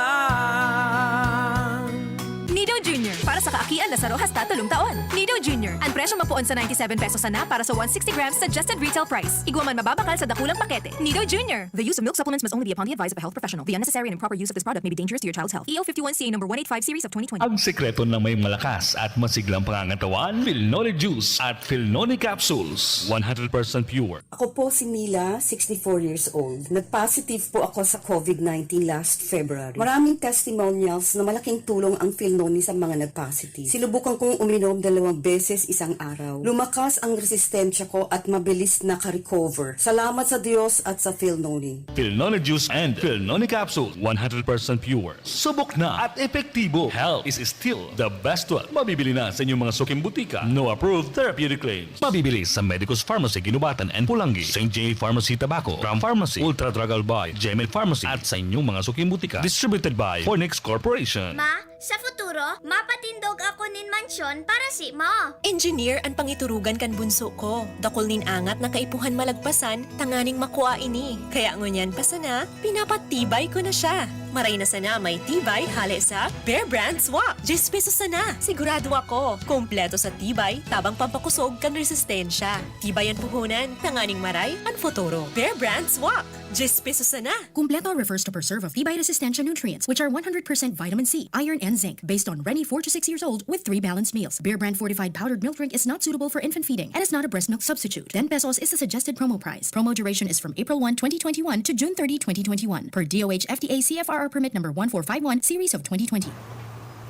Nido Junior, para sa kaakian na saro hasta tolong taon. Nido Junior, an presyo mapoon sa ninety-seven pesos sana para sa one sixty grams suggested retail price. Igwa man mababakal sa dakulang pakete. Nido Junior. The use of milk supplements must only be upon the advice of a health professional. The unnecessary and improper use of this product may be dangerous to your child's health. E O fifty-one C A number one eight five series of twenty twenty. Ang sekreto ng may malakas at masiglang pangangatawan, Filnoni Juice at Filnoni Capsules. One hundred percent pure. Ako po si Mila, sixty-four years old. Nag-positive po ako sa covid nineteen last February. Maraming testimonials na malaking tulong ang Filnoni sa mga nag-positive. Sinubukan kong uminom dalawang beses isang araw. Lumakas ang resistensya ko at mabilis naka-recover. Salamat sa Diyos at sa Filnoni. Filnoni Juice and Filnoni Capsule, one hundred percent pure. Subok na at epektibo. Health is still the best wealth. Mabibili na sa inyong mga suking butika. No approved therapeutic claims. Mabibili sa Medicus Pharmacy, Guinobatan and Polangui, Saint J Pharmacy, Tabaco, Ram Pharmacy, Ultra Drug Albay, Gmail Pharmacy, at sa inyong mga suking butika. Distributed by Fornix Corporation. Ma, sa futuro, mapatindog ako nin mansyon para simo. Engineer an pangiturugan kan bunso ko. Dakul nin angat na kaipuhan malagpasan tanganing makua ini. Kaya ngunyan pa sana, pinapatibay ko na siya. Maray na sana may tibay hale sa Bear Brand Swak. Diyes pesos sana. Sigurado ako, kompleto sa tibay, tabang pampakosog kan resistensya. Tibay an puhunan, tanganing maray an futuro. Bear Brand Swak. Diyes pesos sana. Kumpleto refers to preserve of tibay resistensya nutrients, which are one hundred percent vitamin C, iron, and zinc, based on Reni, four to six years old, with three balanced meals. Bear Brand fortified powdered milk drink is not suitable for infant feeding and is not a breast milk substitute. Ten pesos is the suggested promo price. Promo duration is from April one, twenty twenty-one to June thirty, twenty twenty-one, per D O H F D A C F R R permit number one four five one, series of twenty twenty.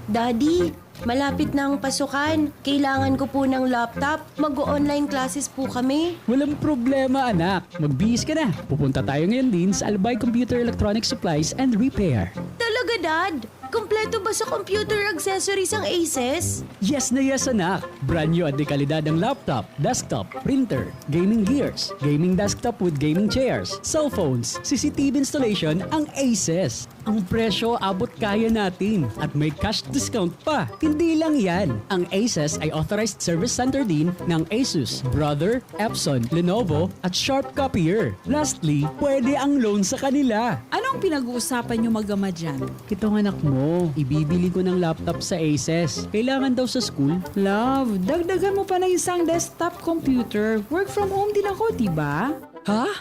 Daddy, malapit na ang pasukan. Kailangan ko po ng laptop. Mag-o-online classes po kami. Walang problema, anak. Magbihis ka na. Pupunta tayo ngayon din sa Albay Computer Electronic Supplies and Repair. Talaga, Dad? Kompleto ba sa computer accessories ang Aces? Yes na yes, anak. Brand new at dekalidad ang laptop, desktop, printer, gaming gears, gaming desktop with gaming chairs, cellphones, C C T V installation ang Aces. Ang presyo abot kaya natin at may cash discount pa. Hindi lang yan, ang Aces ay authorized service center din ng Asus, Brother, Epson, Lenovo, at Sharp Copier. Lastly, pwede ang loan sa kanila. Anong pinag-uusapan niyo mag-ama dyan? Itong anak mo, ibibili ko ng laptop sa Aces. Kailangan daw sa school. Love, dagdagan mo pa ng isang desktop computer. Work from home din ako, di ba? Ha?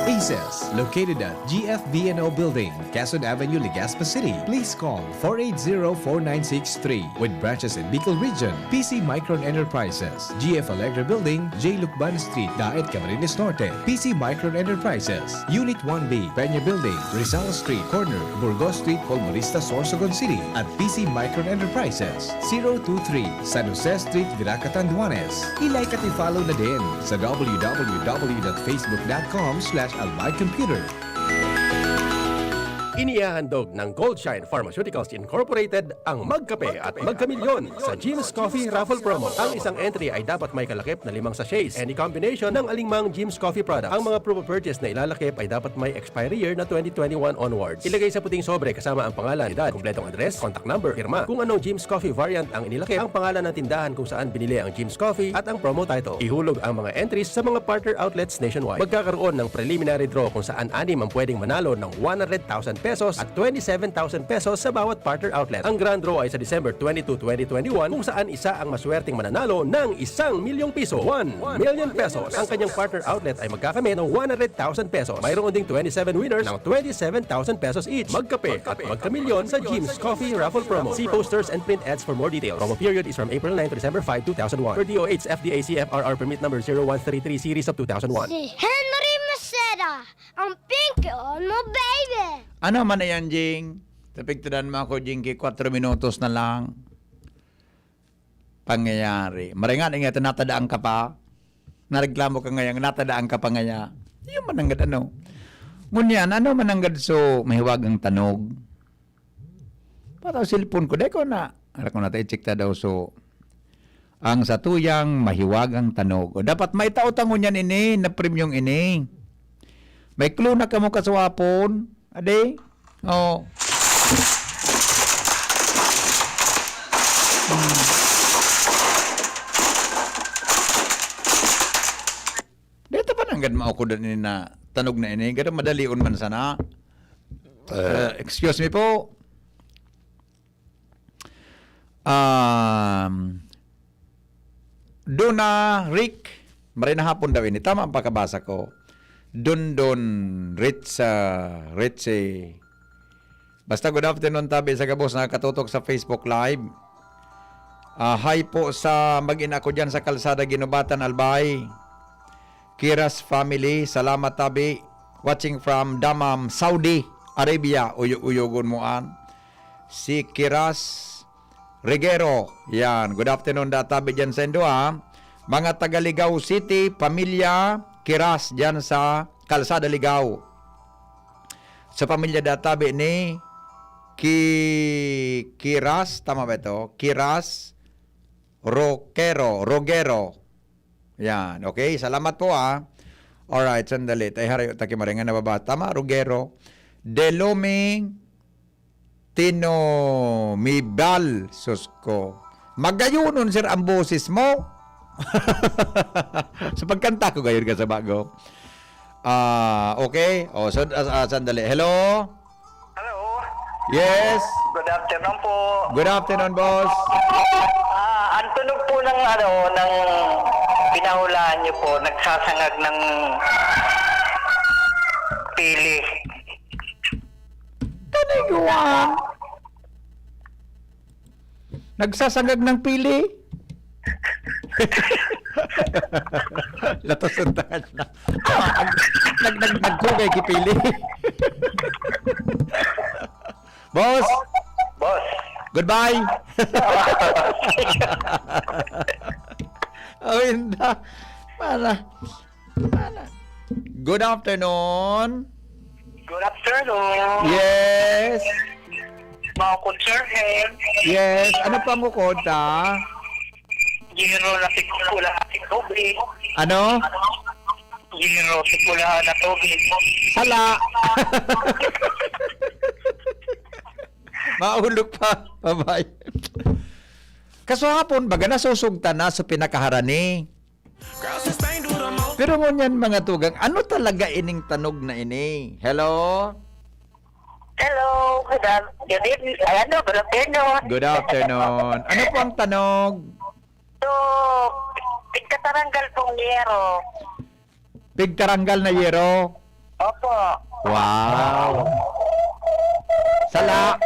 Aces, located at G F B N O Building, Quezon Avenue, Legazpi City. Please call four eight zero, four nine six three. With branches in Bicol Region, P C Micron Enterprises, G F Alegre Building, J Lucban Street, Daet, Camarines Norte, P C Micron Enterprises, Unit one B, Peña Building, Rizal Street, corner Burgos Street, Colmonista, Sorsogon City, at P C Micron Enterprises, zero two three, San Jose Street, Virac, Catanduanes. I-like at i-follow na din sa w w w dot facebook dot com slash albay computer. Inihahandog ng Goldshine Pharmaceuticals Incorporated ang Magkape at Magkamilyon sa Jim's Coffee Raffle Promo. Ang isang entry ay dapat may kalakip na limang sachets. Any combination ng alingmang Jim's Coffee product. Ang mga proof of purchase na ilalakip ay dapat may expiry year na twenty twenty-one onwards. Ilagay sa puting sobre kasama ang pangalan, edad, kompletong address, contact number, pirma. Kung anong Jim's Coffee variant ang inilakip, ang pangalan ng tindahan kung saan binili ang Jim's Coffee at ang promo title. Ihulog ang mga entries sa mga partner outlets nationwide. Magkakaroon ng preliminary draw kung saan anim ang pwedeng manalo ng one hundred thousand pesos at twenty-seven thousand pesos sa bawat partner outlet. Ang grand draw ay sa December twenty-two, twenty twenty-one, kung saan isa ang maswerteng mananalo ng isang milyong piso, one million pesos. Ang kanyang partner outlet ay magkakamit ng one hundred thousand pesos. Mayroon ding twenty-seven winners ng twenty-seven thousand pesos each. Magkape at magkamilyon sa Jim's Coffee Raffle Promo. See posters and print ads for more details. Promo period is from April nine to December five, two thousand one. Per D O H F D A C F R R permit number zero one three three series of two thousand one. Si Henry Maceda, ang pink on mo, baby! Ano man na yan, Jing? Tapigtadan mo ako, Jing, ki kwatro minutos na lang. Pangyayari. Maringan, ingat, natadaan ka pa. Nareklamo ka ngayon, natadaan ka pa ngaya. Yung mananggad, ano? Ngunyan, ano mananggad so mahiwagang tanog? Para cellphone ko, dai ko na. Ara ko na tayo, check ta daw. So, ang satuyang mahiwagang tanog. O, dapat maitao ta ngunyan ini, na premium ini. May clue na kamo kaswapon? Ade? Oh. Hmm. Dito pa nanggad maukodan ini na tanog na ini. Garo madalion man sana. Eh, excuse me po. Um, Dona Rick, maray na hapon daw ini. Tama ang pagkabasa ko. Dondon Rich, ah, Richie. Basta good afternoon, tabi sa gabos na katutok sa Facebook Live. Ah, hi po sa mag-ina ko dyan sa Kalsada Ginubatan, Albay. Kiras family, salamat tabi. Watching from Dammam, Saudi Arabia. Uyo-uyogon mo an. Si Kiras Reguero. Yan. Good afternoon, da tabi dyan sa indo, ha. Mga taga Ligao City, pamilya Kiras dyan sa Kalsada Ligao. Sa pamilya da tabi ni Ki-, Kiras, tama ba ito? Kiras Roquero, Roguero. Yan, okay. Salamat po, ah. Alright, sandali. Tayo harayo, taki maringan na baba. Tama, Roguero. Deloming Tinomibal. Sus ko. Magayonon, sir, ang boses mo. Sa pagkanta ko, gayon ka sa bago. Ah, okay. O, so, ah, ah, sandali. Hello? Hello. Yes. Good afternoon po. Good afternoon, boss. Ah, ang tunog po ng, ano, ng pinahulaan niyo po, nagsasangag ng pili. Taniguan. Nagsasangag ng pili. Latos ang tangan na. Ah, nag-, nag-, nag-, nagkugay ki pili. Boss. Boss. Goodbye. Oh, inda. Para. Good afternoon. Good afternoon. Yes. Mga Sir Hen. Yes. Ano pang ukod ta? Giro na sikula sa tubig. Ano? Giro, sikula na tubig. Sala. Maulog pa. Bye-bye. Kaso hapon, baga nasusugtan na sa pinakaharani. Pero ngunyan, mga tugang, ano talaga ining tanog na ini? Hello? Hello, good af-, good evening. Ay, ano, good afternoon. Good afternoon. Ano po ang tanog? So, pigkataranggal pong yero. Pigtaranggal na yero? Opo. Wow. Sala.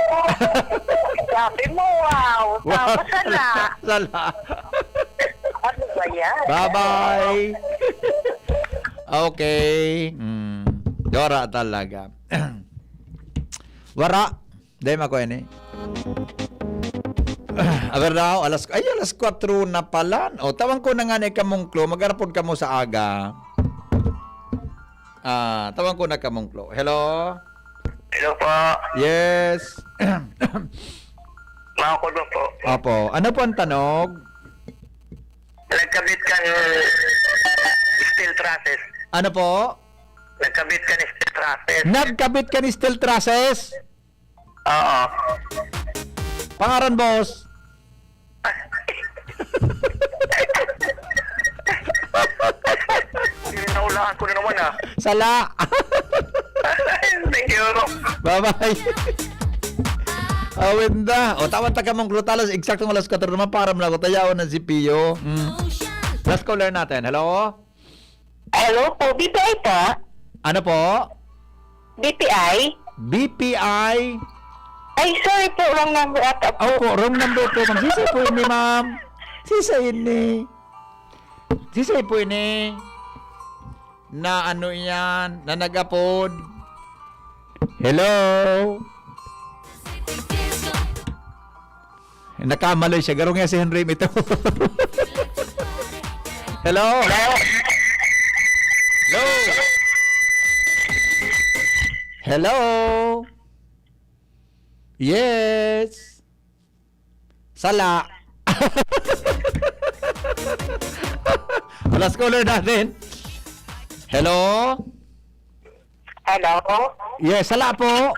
Sabi mo, wow. Wow. Tapos sala. Sala. Ano ba yan? Bye-bye. Okay. Mm. Dora talaga. Wara. Dai mako ini. Aber daw, alas, ay, alas kwatro na pala. O, tawan ko na nga ni kamungklo, magarapod kamo sa aga. Ah, tawan ko na kamungklo. Hello? Hello po. Yes. Mga kulo po. Opo. Ano po ang tanog? Nagkabit kan steel trusses. Ano po? Nagkabit kan steel trusses. Nagkabit kan steel trusses? Oo. Pangaran, boss? Naulaan ko na naman, ah. Sala. Thank you. Bye-bye. Awit na. O, tawan ta kamong klutalas. Eksaktong alas kwatro naman, para malagot. Ayaw na si Pio. Mm. Last caller natin. Hello? Hello po, B P I po? Ano po? B P I? B P I? Ay, sorry po, wrong number ata po. Opo, wrong number po, ma'am. Sisay po ini, ma'am? Sisay ini? Sisay po ini? Na ano yan? Na nag-apod? Hello? Nakamali siya. Garong niya si Henry ito. Hello? Hello? Hello? Yes. Sala. Last caller natin. Hello? Hello? Yes, sala po.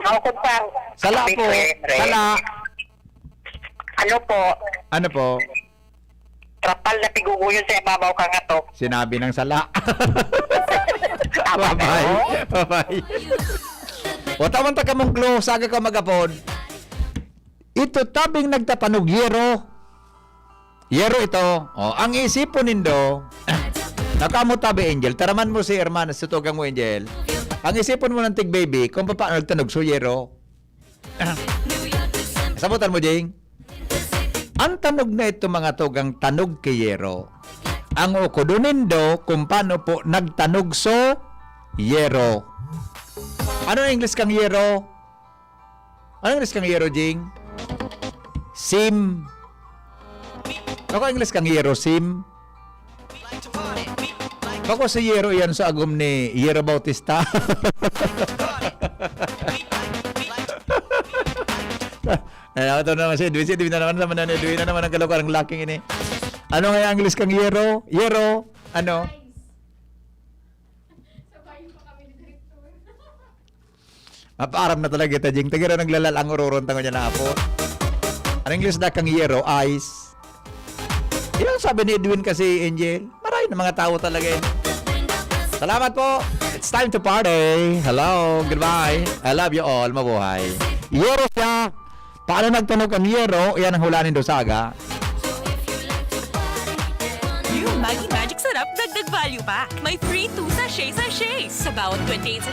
Maukod pa. Sala po. Henry. Sala. Ano po? Ano po? Trapal na piguguyon sa ibabaw ka nga to. Sinabi ng sala. Tama Bye-bye. na, oh. Bye-bye. O, tawan ta kamong clue, saga ka mag-apod. Ito tabing nagtatanog yero. Yero ito. O, ang isipon nindo, nakamotabi, Angel. Taraman mo si hermana, si tugang mo, Angel. Ang isipon mo ng tig baby, kung paano nagtanog so yero. Sabutan mo, Jing? Ang tanog na ito, mga tugang, tanog kay yero. Ang ukodon nindo kung paano po nagtanog so yero. Ano ang English kang yero? Ano ang English kang yero, Jing? Sim. Ako ang English kang yero, sim. Ako si Yero yan sa agom ni Yero Bautista. Ay, ito na naman si Edwin. Si Edwin na naman, naman na ni Edwin na naman ang kalokohan ng laking ini. Ano nga ang English kang Yero? Yero? Ano? Mapaaram na talaga kita, Jing. Tagira naglalal ang ururon tango niya na apo. Ang English na kang yero, ice. Yung sabi ni Edwin kasi, Angel, maray na mga tao talaga eh. Salamat po. It's time to party. Hello, goodbye. I love you all. Mabuhay. Yero siya. Paano nagtanog ang yero? Yan ang hulaan nindo saga. New Maggi Magic Sarap, dagdag value pa. May free two sachet sachets sa bawat twenty-eight